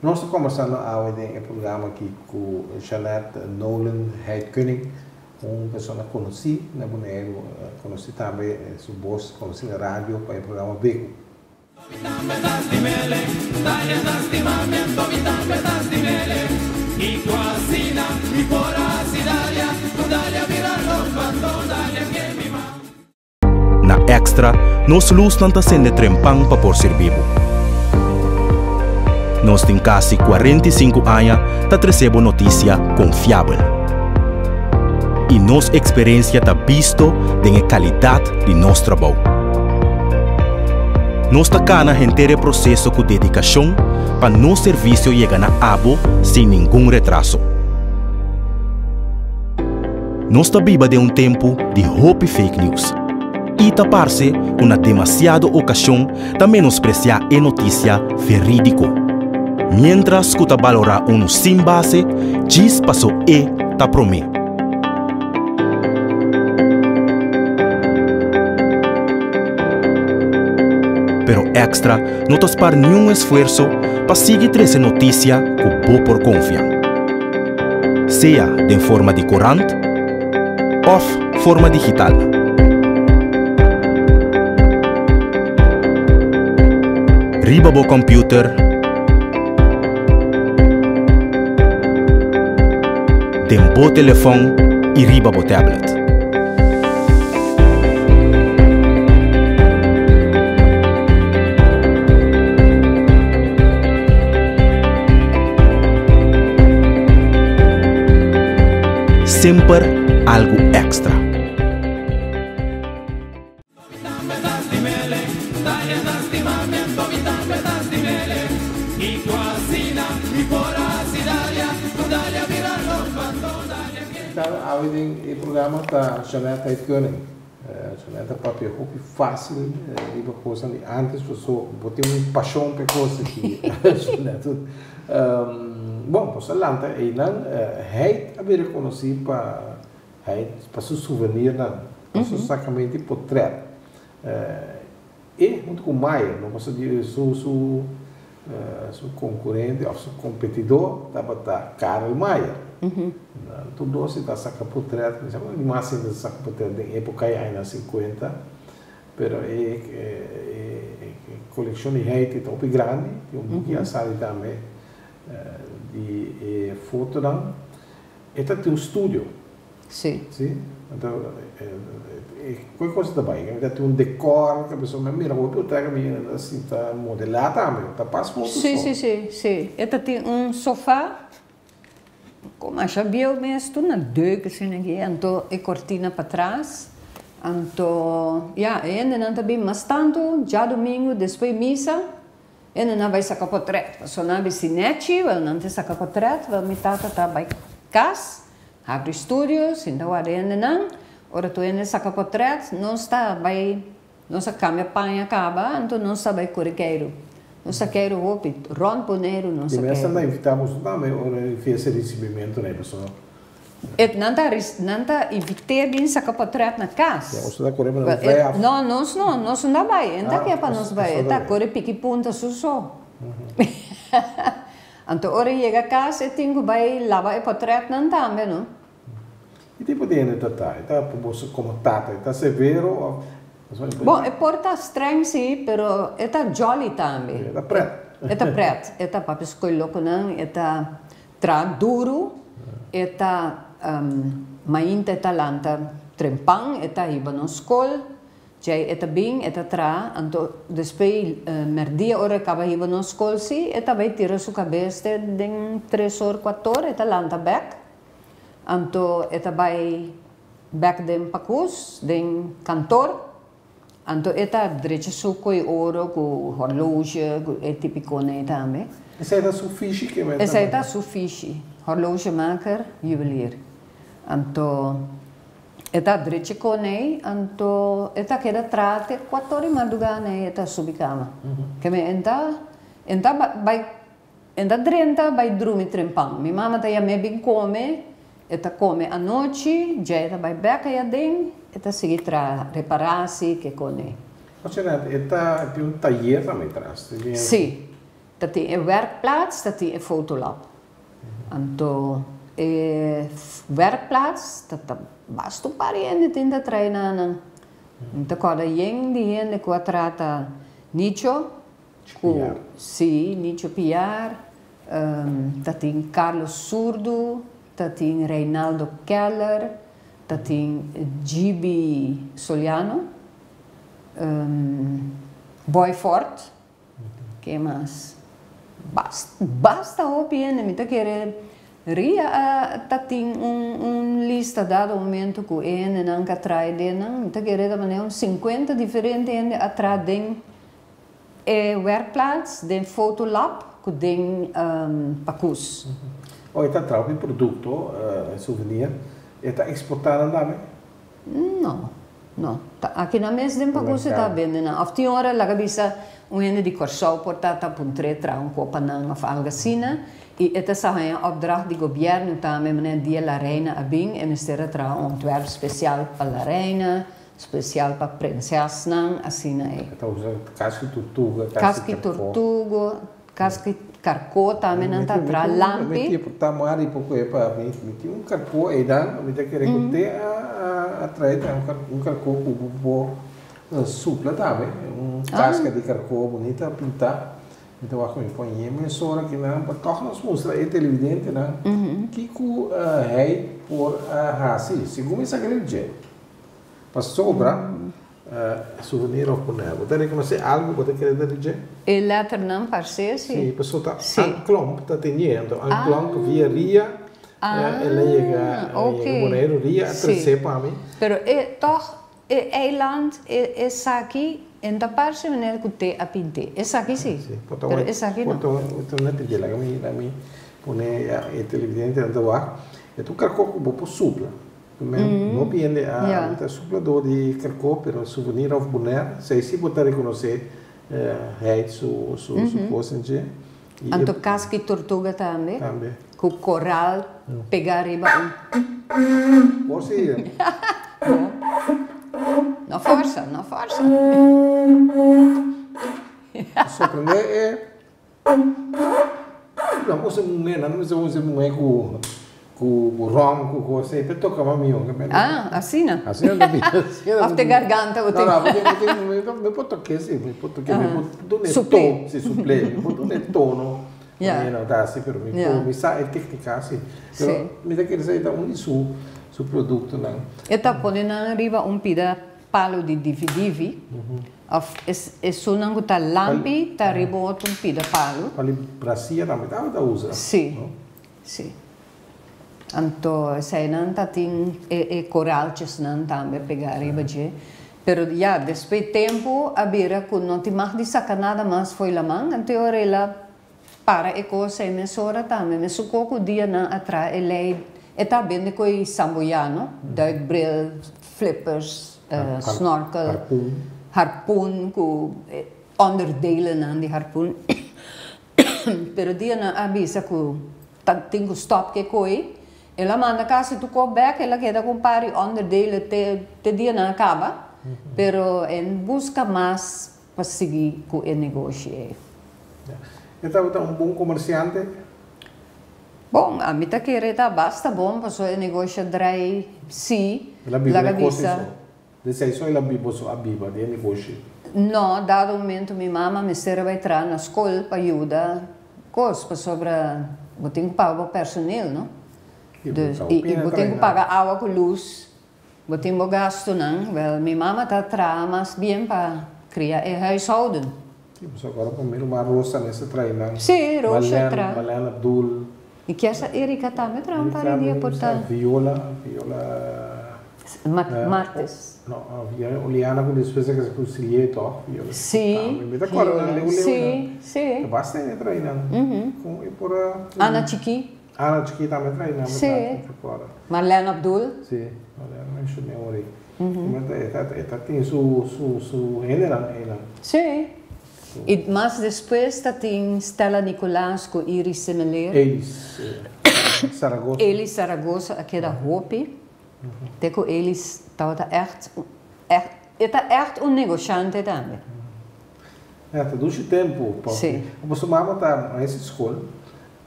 S3: Nos ta kombersando awe den e programa aki ku Jeanette Nolen Heitkunning, un persona konosí na Boneiru, konosí tambe su bos konosí na radio pa e programa Beku.
S4: Na Extra, nos lusnan ta sende trempan pa por sirbi bo. Nos tin kasi 45 aña ta trese bo notisia konfiabel. I nos eksperensia ta bisto den e kalidat di nos trabou. Nos ta kana henter e proseso ku dedikashon pa nos servisio yega na abo sin ningun retraso. Nos ta biba den un tempu di hopi fake news i ta parse ku na demasiado okashon ta menospresiá e notisia verídiko, miéntras ku ta balorá unu sin base djis paso e ta promé. Pero Extra no ta spar niun esfuerso pa sigui trese notisia ku bo por konfia. Sea den forma di korant òf forma digital. Riba bo kòmpiuter, den bo telefòn i riba bo tablet. Semper algu èkstra.
S3: Invitado awe den e programa ta Jeanette Heitkoning. Jeanette ta papia hopi fácil riba cosnan di antes paso bo tin un pasion pa e cos aki Jeanette. Bon, nos a lanta einan. Heit a bira conoci pa Heit pa su souvenirnan, pa su sacamento di potret. E hunto cu Maier, no paso di su su su concurrente of su competidor tabata Karel Maier. Nan tur dos si ta saca potret, mi sa cu mas hende ta saca potret den epoca e añanan cincuenta, pero e e coleccion di Heiti ta hopi grandi, tin un buki a sali tambe di e fotonan. E ta tin un studio.
S5: Sí.
S3: Sí? Anto, e kos ta bai. Ta tin un dekor, ku a mi mira hopi hotel ku mi a sinta modelá tambe. Ta pas foto so.
S5: Sí, sí, sí, sí. E ta tin un sofá ku masha bieu mes, tur na deuk asina aki. Anto e kortina patras. Anto, ya, e hendenan ta bin mas tantu djadumingu despues misa. E nan a bai saka potret. Pasobra nan a bisti nechi, wel nan te saka potret, wel mi tata ta bai kas, habri studio, sinta warda hende nan. Ora tur hende saka potret, nos ta bai, nos a kambia paña kaba, anto nos ta bai kore keiru. Nos ta keiru hopi, rònt Boneiru nos
S3: ta
S5: keiru.
S3: Di mes nan ta invitá boso tambe ora e fiesta di risibimentu na e persona.
S5: E nan ta nan ta invit'é bin saka potret na kas.
S3: Ya, boso ta kore pa nan vrij af.
S5: No, nos no, nos no ta bai. E no ta ke pa nos bai. E ta kore piki punta su so. Anto ora e yega kas e tin ku bai laba e potretnan tambe, no?
S3: Ki tipo di hende ta ta? E ta pa boso komo tata? E ta severo of?
S5: Bon, e por ta streng si, pero e ta jolly tambe.
S3: E ta pret.
S5: E ta pret. E ta papia skoi lokonan, e ta Traha duru, e ta mainta e ta lanta trempan, e ta hiba nos skol, djei e ta bin e ta traha, anto despues merdia ora e kaba hiba nos skol si, e ta bai tira su kabes te den tres or kuator e ta lanta bek, anto e ta bai bek den pakus, den kantor. Anto e ta drecha su ko'i oro ku horloge ku e tipikonan ei tambe.
S3: Esei ta su fishi ke men ta.
S5: Esei ta su fishi, horlogemaker, juwelier. Anto e ta drecha kon ei, anto e ta keda traha te kuator di mardugá nei e ta subi kama. Ke men e ta e ta bai E ta drenta bai drumi trempan. Mi mama ta yam'é bin kome, e ta kome anochi, dja e ta bai bèk aya den, e ta sigui traha, repará si ke kone.
S3: Ocenet, e ta tin un tayer tambe tras?
S5: Sí, ta tin e werkplaats, ta tin e fotolab. Anto e werkplaats ta ta basta un par di hende tin ta trae na nan. Mi ta kòrda yen di hende ku a trata nicho. Ku si, Nicho Piar, ta tin Carlos Surdu, ta tin Reinaldo Keller, ta tin Gibi Soliano, Boy Fort, ke mas? Basta hopi hende, mi ta kere Ria a ta tin un lista dado momento ku e hendenan ka trae den nan, mi ta kere ta manera un sinkuenta diferente hende a traha den E werkplaats den fotolab ku den pakus.
S3: Oh, e ta traha hopi produkto, souvenir. E ta eksportá nan tambe?
S5: No, no. Ta aki nan mes den pakus e ta bende nan. Òf tin ora laga bisa un hende di Kòrsou por ta ta puntr'é traha un kopa nan òf algu asina. I e ta sa haña opdracht di gobièrnu tambe manera dia La Reina a bin e mester a traha un ontwerp spesial pa La Reina. Spesial pa prinsesnan, asina ei.
S3: E ta usa kaski turtuga,
S5: kaski karkó. Kaski turtuga, kaski karkó tambe nan ta traha lampi.
S3: Mi tin por ta mari poko e pa mi. Mi tin un karkó einan, mi ta kere ku te a trae tambe un karkó ku bo por supla tambe. Un kaska di karkó bunita pintá. Mi ta wak ku mi pon yema e sora kinan pa tòg nos mustra e televidentenan kiko hei por a hasi segun mi sa kere dje. Pasobra souvenir of bonaire. Bo ta rekonosé algu bo ta kere ta di dje?
S5: E letternan parse si.
S3: Si, pasobra ta Anne Klomp ta tenié. Anto Anne Klomp via Ria el a yega Boneiru. Ria a tresé pa mi.
S5: Pero e tòg e eiland esaki en ta parse manera ku te a pint'é. Esaki si, pero esaki no.
S3: Por ta un dje laga mi pone e televidentenan ta wak. E ta un karkó ku bo por supla. No hende a ta suplador di karkó, pero souvenir of Bonaire, esei si bo ta rekonosé heit su su kos en dje.
S5: Anto kaski tortuga tambe.
S3: Tambe.
S5: Ku koral pegá riba un.
S3: Por si.
S5: No forsa, no forsa.
S3: Sorprendé e. Nan usa muhé, nan mester usa muhé ku ku rom ku kos ei pa toka mas mihó.
S5: Ah, asina.
S3: Asina ta bira, asina
S5: ta bira. Of te garganta bo tin.
S3: No, no, bo tin, mi por tok'é si, mi por tok'é, mi por duna e tono, si supl'é, mi por duna e tono manera nan ta hasi, pero mi por, mi sa e téknika si. Pero mi ta kere sa e ta un di su su produktonan.
S5: E ta pone nan riba un pida Palu di divi-divi, of esunnan ku ta lampi ta riba otro un pida palu.
S3: Palu di brasia tambe tabata usa,
S5: Sí,
S3: no?
S5: sí. Anto eseinan ta tin e koraltjesnan tambe pegá riba dje. Pero ya, despues tempu a bira ku no tin mag di saka nada mas fo'i laman, anto e ora el a para e kos ei mesora tambe. Mesun koko dianan a traha e lei, e ta bende ku e sambuyano, duikbril, flippers, snorkel,
S3: Harpun.
S5: Harpun ku onderdelennan di harpun. Pero dianan a bisa ku ta tin ku stop ku e koi. El a manda kasi tur kos bek, el a keda ku un par di onderdelen te te dianan a kaba. Pero e buska mas pa sigui ku e negoshi ei.
S3: E tabata un bon komersiante?
S5: Bon, ami ta kere ta basta bon pasobra e negoshi a drai si,
S3: El a biba
S5: laga
S3: den kos
S5: bisa.
S3: eso? Desei so el a biba so a biba den e negoshi?
S5: No, dado momento mi mama mester a bai traha na skol pa yuda kos pasobra bo tin ku paga bo personeel, no?
S3: I bo
S5: Dus,
S3: ta
S5: i
S3: hopi
S5: bo
S3: a
S5: tin ku
S3: traina.
S5: paga awa ku lus, bo tin bo gastunan. Wel, mi mama ta traha mas bien pa kria e huishouden.
S3: Sí, pasobra ora pa mi ruman Rosa mester trae nan.
S5: Sí, Rosa
S3: tra. Marlene Abdul.
S5: Mi kier sa Erika tambe traha un par di dia por ta.
S3: Viola, Viola.
S5: Martes.
S3: No, Oleana ku despues a kasa ku Silié tòg?
S5: Sí.
S3: Mi ta kòrda nan leu leu.
S5: Sí, sí.
S3: Ta basta hende tra'i nan. Kon e por a.
S5: Ana Chikí.
S3: Ana Chikí tambe a tra'i nan.
S5: Sí.
S3: Mi ta kòrda.
S5: Marlene Abdul.
S3: Sí, Marlene menshoné ora ei. E ta tin su su hendenan einan.
S5: Sí. I mas despues ta tin Stella Nicolaas ku Iris Semeleer.
S3: Elis Saragoza.
S5: Elis Saragoza a keda hopi. Te ku Elis tabata ègt, ègt, e ta ègt un negoshante tambe.
S3: Ja, ta dushi tempu pa.
S5: Sí.
S3: Pasobra su mama ta maestra di skol,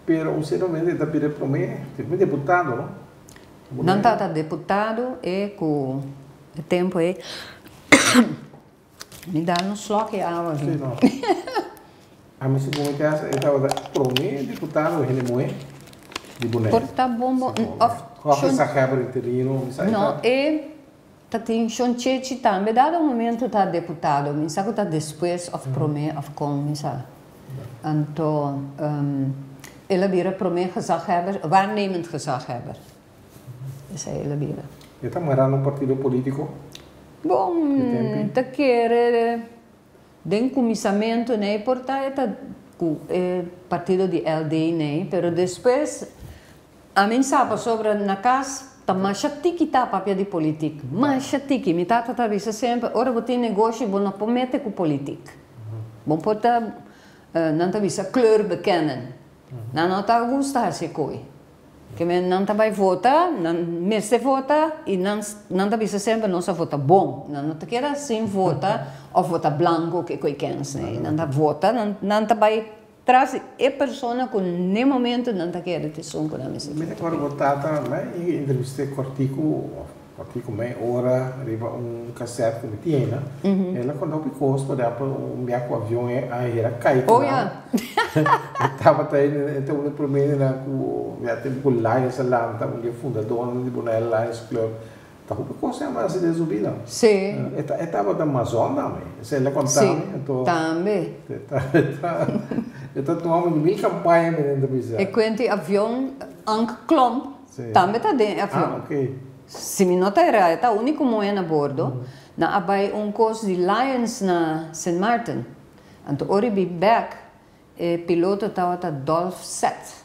S3: pero un sierto momento e ta bira prome, prome deputado, no?
S5: Nan tabata deputado e ku e tempu ei. Mi da un slok e awa aki.
S3: Sí, no. Ami segun mi kasa e tabata prome diputado hende muhe di Bonaire.
S5: Por ta bon bo of
S3: Of gezaghebber interino, mi sa e ta.
S5: No, e ta tin Shon Chechi tambe dado momento ta deputado, mi sa ku ta despues of prome of kon, mi sa. Anto el a bira prome gezaghebber, waarnemend gezaghebber. Esei el a bira.
S3: E ta mara na un partido politico?
S5: Bon, ta kere den kuminsamentu nei por ta e ta ku e partido di LD nei, pero despues ami sa pasobra na kas ta masha tiki ta papia di politik, masha tiki. Mi tata ta bisa semper ora bo tin negoshi bo no por mete ku politik. Bo por ta nan ta bisa kleur bekennen. Nan no ta gusta hasi koe. Ke men nan ta bai vota, nan mester vota i nan nan ta bisa semper nos a vota bon. Nan no ta keda sin vota of vota blanco ke koe kens nei. Nan ta vota, nan nan ta bai tras di e persona ku n'e momento nan ta kere ta esun ku nan mester
S3: Mi
S5: vota.
S3: ta kòrda bo tata mi entrevist'é kòrtiku of kòrtiku mei ora riba un kasèt ku mi tin einan. El a konta hopi kos, por ehèmpel un biaha ku avion a hera kai ku
S5: Oh
S3: nan.
S5: ya.
S3: E tabata e ta un di e primeronan ku ya tempu ku Lions a lanta, un di e fundadónan di Bonaire Lions Club. Ta hopi kos a hasi den su bida.
S5: Sí.
S3: E ta e tabata mazòn tambe. Esei el a konta
S5: Sí,
S3: mi. Anto
S5: tambe.
S3: e ta e ta e ta un hòmber di mil kampaña mi den ta bisa.
S5: E kuent di avion Ank Klomp
S3: Sí.
S5: tambe ta den e avion.
S3: Ah, oké.
S5: Si mi no ta erá e ta úniko muhé na bordo. Nan a bai un kos di Lions na Sint Maarten. Anto ora i bi bek, e piloto tabata Dolf Seth.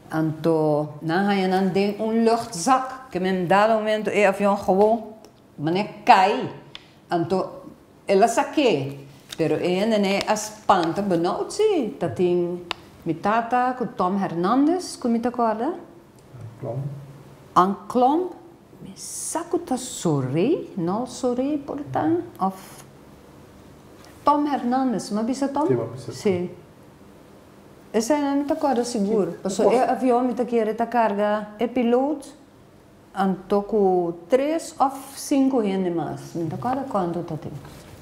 S5: Anto nan haña nan den un luchtzak, ke men dado momento e avion gewoon manera kai. Anto el a sak'é, pero e hende a spanta benauwd si. Ta tin mi tata ku Tom Hernandez ku mi ta kòrda.
S3: Klomp.
S5: Ank Klomp, mi sa ku ta Soré, Nol Soré por ta, òf. Tom Hernandez, mi a bisa Tom?
S3: Sí, bo a bisa Tom.
S5: Sí. Esei nan mi ta kòrda sigur, pasobra e avion mi ta kere ta karga e piloot anto ku tres òf sinku hende mas, mi ta kòrda kuantu ta tin.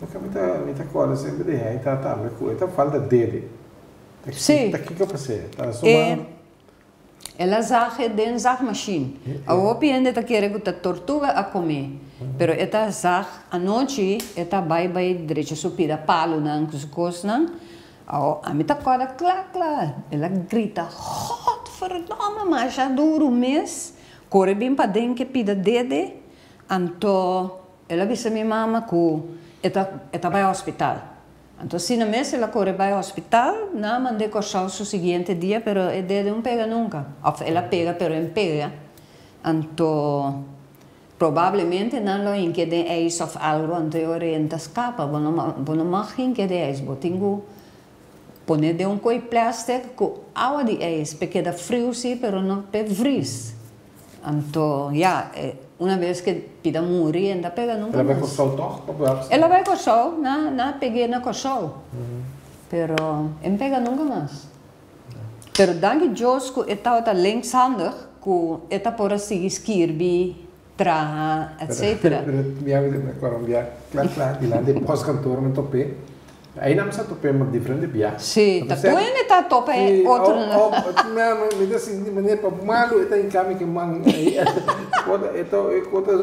S3: Loke mi ta mi ta kòrda semper di hei ta tambe ku e ta falta dede.
S5: Sí.
S3: Ta kiko pas'é? Ta suma.
S5: El a zag e den zagmashin. Awor hopi hende ta kere ku ta tortuga a kom'é, pero e ta zag anochi, e ta bai bai drecha su pida palunan ku su kosnan. Awor ami ta kòrda kla kla, el a grita, Godverdomme, masha duru mes, kore bin paden ke pida dede, anto el a bisa mi mama ku e ta e ta bai hospital. Anto asina mes el a kore bai hospital, nan a mand'é Kòrsou su siguiente dia, pero e dede un pega nunka. Òf el a pega pero en pega. Anto probablemente nan lo hink'é den ijs òf algo, anto e ora e ta skapa. Bo no bo no mag hink'é den ijs, bo tin ku pon'é den un ko'i plastic ku awa di ijs p'e keda friu si, pero no p'e vris. Anto, ya, una bes ke pida muri, e no ta pega nunka
S3: El a bai
S5: mas.
S3: Kòrsou tòg? Of wèl?
S5: El a bai Kòrsou, nan a peg'é na Kòrsou. Pero e no pega nunka mas. Pero danki Dios ku e tabata linkshandig, ku e ta por a sigui skirbi, traha, etcetera.
S3: Pero mi a mi kòrda un bia kla kla dilanti e pòstkantoor mi top'é. Einan mi sa top'é ma diferente bia.
S5: Sí, ta tur hende ta topa e otro.
S3: Sí, o mi ta sinti manera pa malu e ta hinká mi ke man ei. E ta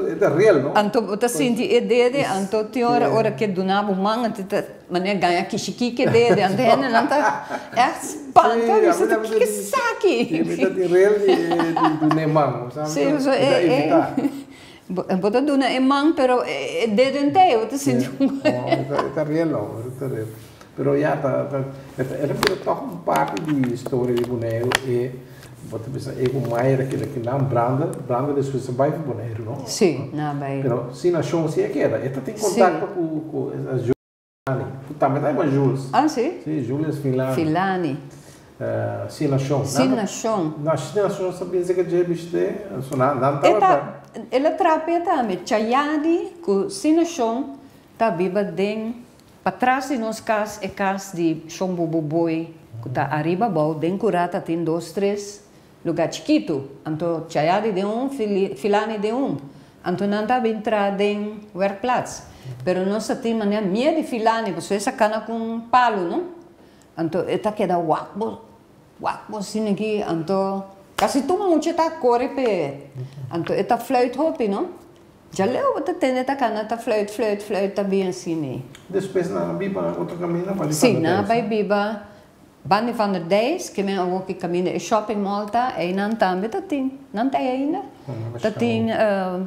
S3: e ta real no.
S5: Anto bo ta sinti e dede, anto tin ora ora ke duna bo man anto ta manera gaña kishikí ke dede, anto hendenan ta ègt spanta, bisa ta kiko esaki?
S3: Sí, mi ta tin real di dun'é man, bo sa.
S5: Sí, pasobra e. Bo ta duna e man, pero e dedo entei, bo ta sinti un.
S3: Oh, e ta real, e ta real. Pero ya, ta, ta, e ta, e ta bira tòg un parti di historia di Boneiru e bo ta bisa e ku Mayra keda kinan Brandel, Brandel despues a bai for Boneiru, no?
S5: Sí, nan a bai.
S3: Pero si nashon si e keda, e ta tin kontakto ku ku Filani, ku tambe ta yama Jules.
S5: Ah, si?
S3: Si, Julius Filani.
S5: Filani.
S3: Sin nashon.
S5: Sin nashon.
S3: Na sin nashon sa bisa ke dje bishte, so nan nan tabata.
S5: E ta, el a trapia tambe. Chayadi ku sin nashon ta biba den, patras di nos kas, e kas di Shon Bubu Boy, ku ta ariba abou, den kurá ta tin dos tres lugá chikitu. Anto Chayadi den un, Filani den un. Anto nan ta bin traha den werkplaats. Pero nos ta tin manera mie di Filani, pasobra e sa kana ku un palu, no? Anto e ta keda wak bo, wak bo asina aki. Anto kasi tur mucha ta kore p'e. Anto e ta fluit hopi, no? Djaleu bo ta tende ta kana ta fluit, fluit, fluit ta bin asina ei.
S3: Despues nan a biba otro kaminda pa di
S5: Sí, nan a bai biba Bandi van der Dijs, ke men awor ki kaminda e shopping mall ta, einan tambe ta tin, nan ta ei ainda? Ta tin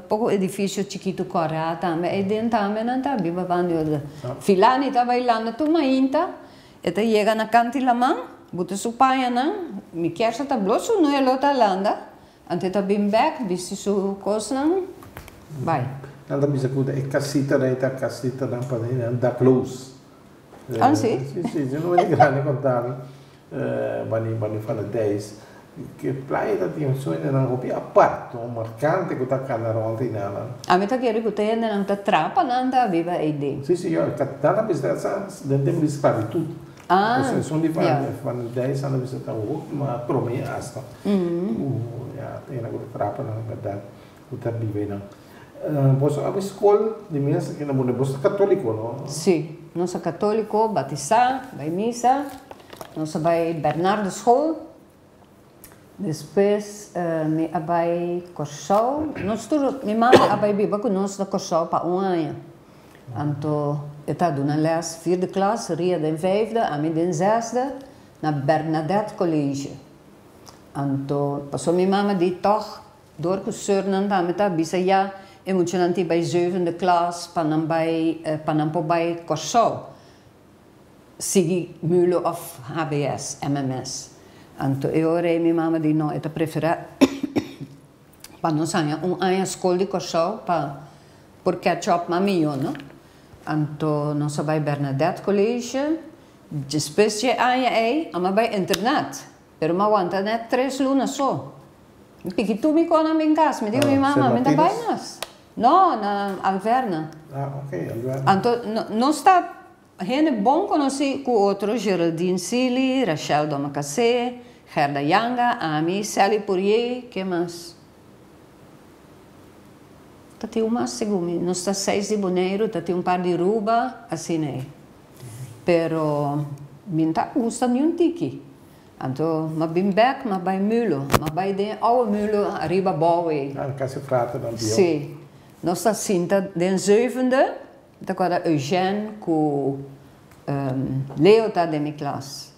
S5: poko edifisio chikitu kòrá tambe, eiden tambe nan ta biba bandi otro. Filani ta bailando tur mainta, e ta yega na kanti laman, buta su pañanan, mi kier sa ta blo su no e lo ta landa, anto e ta bin bèk, bisti su kosnan, bai.
S3: Nan ta bisa ku e kasitanan ei ta kasitanan pa nan dakloos.
S5: Ah, si?
S3: Si, si. Si no mester grandi konta mi, bani, bani van de Dijs, ke playa ta tin sueñonan hopi apart, no? Markante ku ta kana rònt einanan.
S5: Ami ta kere ku ta hendenan ta trapa nan ta biba ei den.
S3: Si, si, yo, nan ta bisa sa den tempu di sklabitut.
S5: Ah,
S3: Pues esun di
S5: ya.
S3: Van de Dijs nan ta bisa ta hopi mas promé asta. Ku, ya, ta hende ku ta trapa nan, bèrdat, ku ta biba einan. Boso a bai skol di mesa aki na Bonaire. Boso ta katoliko, no?
S5: Sí, nos ta katoliko, batisá, bai misa. Nos a bai Bernarduschool. Despues mi a bai Kòrsou. Nos tur, mi mama a bai biba ku nos na Kòrsou pa un aña. Anto e ta duna lès vierde klas, Ria den vijfde, ami den zesde, na Bernadette College. Anto pasobra mi mama di tòg Dor ku sùrnan tambe ta bisa ya e muchanan tin bai zevende klas pa nan bai pa nan por bai Kòrsou sigui mulo òf HBS, MMS. Anto e ora ei mi mama di no e ta preferá pa nos haña un aña skol di Kòrsou pa por catch up mas mihó no. Anto nos a bai Bernadette College despues dje aña ei a mi a bai internat pero mi a wanta nèt tres luna so. Mi piki tur mi konan bin kas. Mi di ku mi mama, mi ta bai mas. No, na Alverna.
S3: Ah, ok, Alverna.
S5: Anto, nos ta hende bon konosí ku otro, Geraldine Sealy, Rachel Domacassé, Gerda Janga, ami, Sally Pourier, ke mas? Ta tin un mas segun mi. Nos ta seis di Boneiru, ta tin un par di Aruba, asina ei. Pero mi no ta gusta niun tiki. Anto m'a bin bek, m'a bai Mulo. M'a bai den e ouwe Mulo ariba bou ei.
S3: Ah, kasi frater nan bieu.
S5: Si. Nos ta sinta den zevende, mi ta korda Eugène ku Leo ta den mi klas.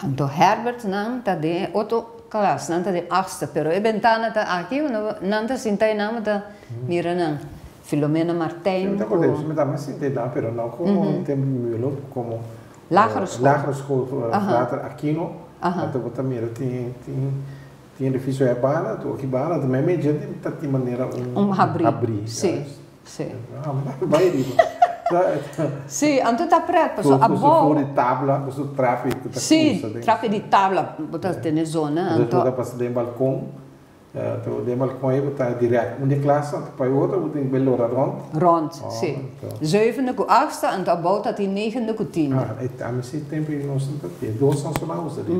S5: Anto Herbert nan ta den e otro klas, nan ta den achtste, pero e bentana ta aki, nan ta sinta einan, bo ta mira nan. Filomena Martijn
S3: Mi ta
S5: ku.
S3: korda, mi ta sinta einan, pero no komo tempu di Mulo, komo
S5: Lagere school.
S3: Lagere school Frater Aquino. Anto bo ta mira tin tin tin edifisio e banda anto aki banda anto mei djente ta tin manera un
S5: Un habri.
S3: habri.
S5: Si, si.
S3: Bai riba.
S5: Si, anto ta pret pasobra
S3: Ku su
S5: abou.
S3: for di tabla, ku su trapi ku ta
S5: Si,
S3: cruza den.
S5: trapi di tabla bo ta tene zona
S3: Anto
S5: anto.
S3: bo ta pasa den balkon. Te den balkon ei bo ta direct un di klas anto pa e otro bo tin ku bai lora rond.
S5: Rond, si. Zevende ku achtste anto abou ta tin negende ku tiende.
S3: Ah, e ami si tempu ei nos no ta tin. Dos nan so nan usa di.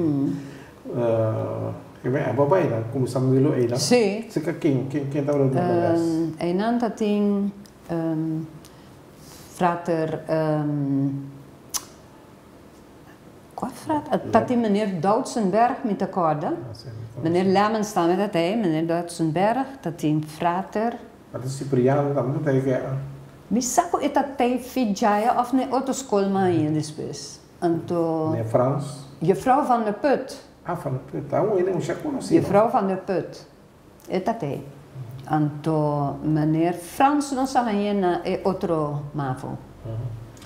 S3: Ke bai abo bai nan kuminsá milo einan.
S5: Si.
S3: Sika ken ken ken tabata duna nan les?
S5: Einan ta tin frater. Kua frat? Ta tin meneer Doutsenberg mi ta kòrda. Meneer Lemmens tambe ta tei, meneer Doutsenberg ta tin frater.
S3: Frater Cipriano tambe ta tei ke.
S5: Mi sa ku e ta tei Fidjaya òf n'e otro skol mas ainda despues. Anto.
S3: Meneer Frans.
S5: Juffrouw van der Put.
S3: Ah, van der Put. Ta un hende mucha konosí no.
S5: Juffrouw van der Put. E ta tei. Anto meneer Frans nos a hañ'é na e otro mavo.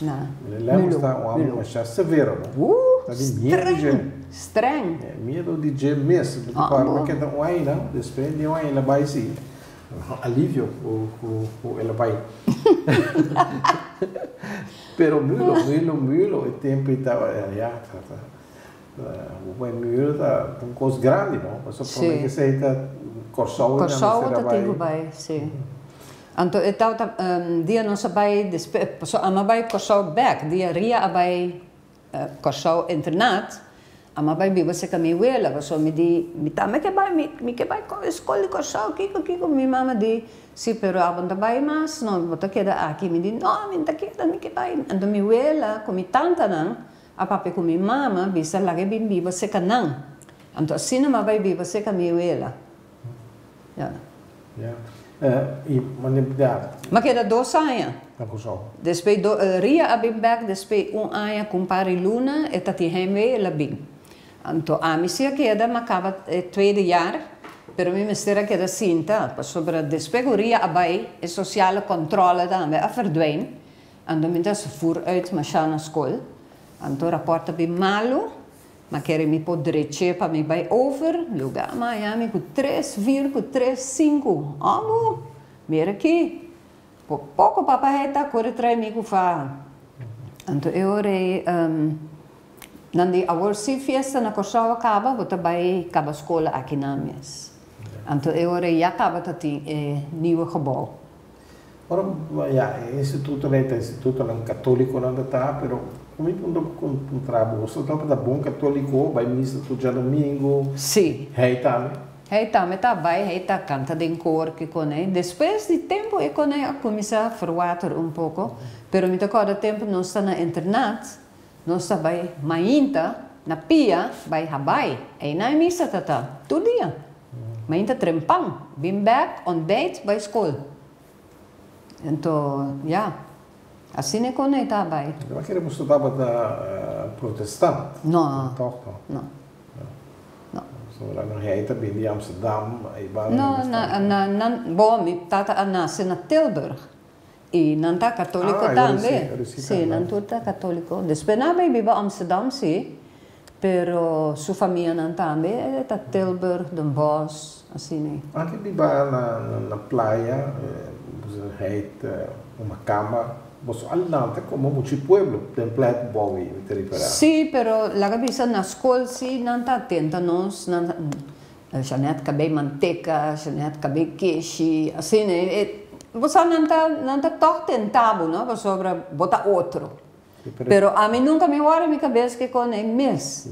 S5: Na
S3: Meneer Lemmers
S5: Mulo,
S3: ta un homber
S5: Mulo.
S3: masha severo, no? Ta di miedo di dje.
S5: Streng, streng.
S3: Miedo di dje mes. Mi ta
S5: Ah,
S3: kòrda
S5: bo.
S3: keda un aña, despues di un aña el a bai si. Alivio ku ku ku el a bai. Pero Mulo, Mulo, Mulo e tempu ei tabata, ya, ta ta Bo bai mira ta un kos grandi no, pasobra prome
S5: Sí.
S3: ke esei ta Kòrsou nan
S5: Kòrsou
S3: mester a
S5: ta tin ku
S3: bai.
S5: bai, sí. Anto e tabata dia nos a bai despues, pasobra amo a bai Kòrsou bèk, dia Ria a bai Kòrsou internat, amo a bai biba serka mi wela, pasobra mi di, mi tambe ke bai, mi mi ke bai skol di Kòrsou, kiko kiko, mi mama di, sí, pero abo no ta bai mas, no, bo ta keda aki, mi di, no, mi no ta keda, mi ke bai, anto mi wela ku mi tantanan A papia ku mi mama bisa laga e bin biba seka nan. Anto asina m'a bai biba seka mi wela. Ya.
S3: Ya. I mane da.
S5: M'a keda dos aña.
S3: Na Kòrsou.
S5: Despues do Ria a bin bèk despues un aña ku un par di luna e ta tin heimwee el a bin. Anto ami si a keda m'a kaba e tweede jaar pero mi mester a keda sinta pasobra despues ku Ria a bai e sociale controle tambe a verdwijn. Anto mi ta voer uit masha na skol. Anto raport ta bin malu, ma kere mi por dreche pa mi bai over luga Miami ku tres vier ku tres sinku. Amo! Mira aki! Por poko papa hei ta kore trae mi ku faha. Anto e ora ei nan di awor si fiesta na Kòrsou a kaba bo ta bai kaba skol aki nan mes. Anto e ora ei ya kaba ta tin e nieuwe gebouw.
S3: Ora, ya, e institutonan ei ta institutonan katólikonan ta ta, pero ku mi punto puntra bo, boso tabata bon katóliko, bai misa tur djadumingu?
S5: Sí.
S3: Hei tambe?
S5: Hei tambe ta bai, hei ta kanta den koor ki kon ei. Despues di tempu e kon ei a kuminsá verwater un poko, pero mi ta kòrda tempu nos ta na internat, nos ta bai mainta na pia bai Habai, einan e misa ta ta, tur dia. Mainta trempan, bin bèk, ontbijt, bai skol. Anto, ya, asina e kon ei ta bai.
S3: Mi ta kere boso tabata protestant.
S5: No.
S3: Tòg no?
S5: No. No.
S3: Pasobra nan hei ta bini di Amsterdam, ei banda
S5: No,
S3: nan
S5: na, na, nan, bo, mi tata a nase na Tilburg i nan ta katoliko
S3: Ah,
S5: tambe.
S3: ora si,
S5: Si, nan tur ta katoliko. Despues nan a bai biba Amsterdam, si, pero su famianan tambe ta Tilburg, Den Bosch. Asina.
S3: Anke biba na playa, boso heit uma kama, boso a lanta komo muchi pueblo den playa ku bou ei, mi ta referá.
S5: Sí, pero laga bisa na skol sí nan ta atenta nos, nan ta, Jeanette kabei manteka, Jeanette kabei keshi, asina, e, bo sa nan ta, nan ta tòg tenta bo, no, pasobra bo ta otro. Pero ami nunka mi wòrdu mi kabes ke kon ei mes.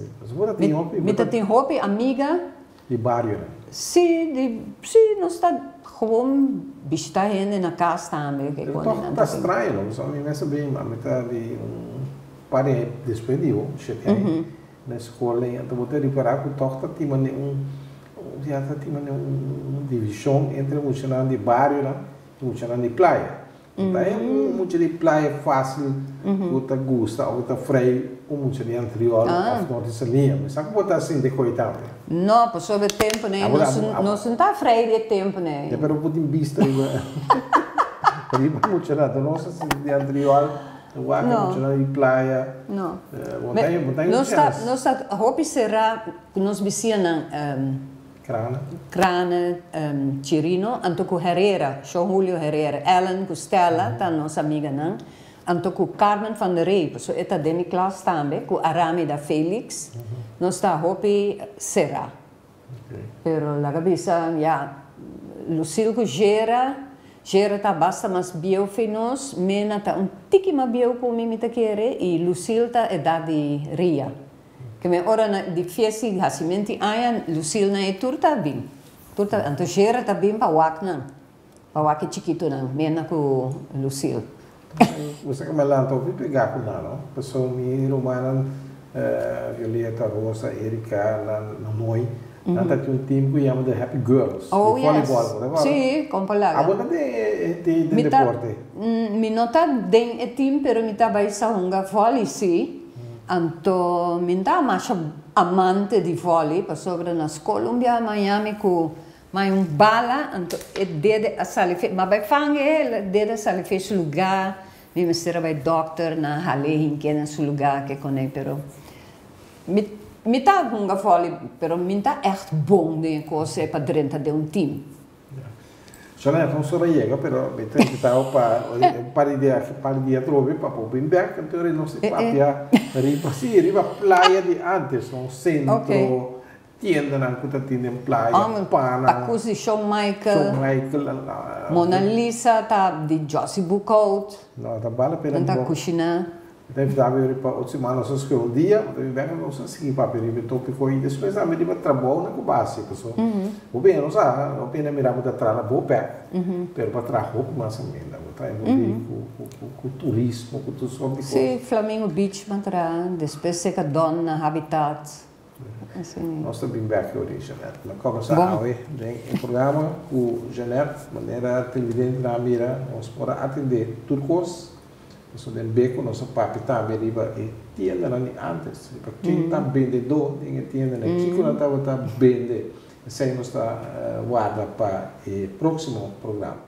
S5: Mi ta tin hopi amiga.
S3: Di barionan?
S5: Sí, di, sí, nos ta gewoon bishita hende na kas tambe ke
S3: Pero
S5: kon
S3: tòg
S5: nan
S3: ta
S5: ta bin.
S3: straño no, pasobra mi mes a bin, ami ta di un par di aña despues di bo, shete aña, na skol ei, anto bo ta ripará ku tòg ta tin manera un, ya ta tin manera un divishon entre muchanan di barionan i muchanan di playa. Ta e un mucha di playa fácil ku ta gusta òf ku ta frei un mucha di Antriol òf Norte Saliña. Mi sa ku bo ta sinti koe tambe.
S5: No, pasobra e tempu nei nos no ta frei di e tempu nei.
S3: Ya, pero bo tin bista riba riba muchanan. Ta nos a sinti di Antriol, wak e muchanan di playa.
S5: No.
S3: Bo ta bo ta
S5: Nos ta nos ta hopi será ku nos bisianan.
S3: Krana.
S5: Krana, Chirino, anto ku Herrera, Shon Julio Herrera, Ellen ku Stella ta nos amiganan, anto ku Carmen van der Ree, pasobra e ta den mi klas tambe, ku Aramida Felix, nos ta hopi será. Pero laga bisa, ya, Lucille ku Gera, Gera ta basta mas bieu fe nos, Mena ta un tiki mas bieu ku mi, mi ta kere, i Lucille ta edat di Ria. Ke men ora na di fiesta di hasimenti aña Lucille nan e tur ta bin. Tur ta anto Gera ta bin pa wak nan. Pa wak e chikitonan, Mena ku Lucille.
S3: Bo sa ke mi a lanta hopi pegá ku nan no. Pasobra mi rumannan Violeta, Rosa, Erika, nan Nonoy, nan ta tin un team ku yama The Happy Girls di
S5: Oh yes.
S3: volleyball. Bo ta kòrda?
S5: Sí, kon pa laga.
S3: Abo ta den e den
S5: Mi ta
S3: deporte?
S5: Mi no ta den e team pero mi ta bai sa hunga volley sí. Anto mi ta masha amante di volley pasobra na skol un bia Miami ku M'a un bala, anto e dede a sali fe, m'a bai fange e dede a sali fe su lugá, mi mester a bai dòkter, nan a hal'é hink'é na su lugá ke kon'é, pero mi mi ta hunga vòli, pero mi no ta ègt bon den e kos ei pa drenta den un tim.
S3: Shanette, nos ora yega, pero mi ta invitá bo pa un par di dia, un par di dia atrobe pa bo bin bèk, anto nos ta papia riba, sí, riba playa di antes, no, sentro. Tiendanan ku ta tin den playa, pana.
S5: Takus di Shawn Michael.
S3: Shawn Michael.
S5: Mona Lisa ta di Josie Boekhout.
S3: No, ta bal la pena.
S5: Nan ta kushiná.
S3: Mi ta invitá bo riba otro siman nos a skohe un dia, bo ta bin bèk nos a sigui papia riba e tópiko i despues tambe riba trabounan ku bo a hasi pasobra hopi hende no sa, hopi hende a mira bo ta traha na Bopec, pero bo a traha hopi mas ainda, bo ta envolví ku turismo, ku tur sort di kos.
S5: Sí, Flamingo Beach bo a traha, despues Seca Don na Habitat.
S3: Nos ta bin bek yori, Jeanette. Mi a comenzá awe den e programa cu Jeanette. Manera televidentenan a mira, nos por a atendé tur cos. Pasobra den Beko nos a papia tambe riba e tiendanan di antes, riba ken ta bendedó den e tiendanan, kiko nan tabata bende. Esei nos ta warda pa e próximo programa.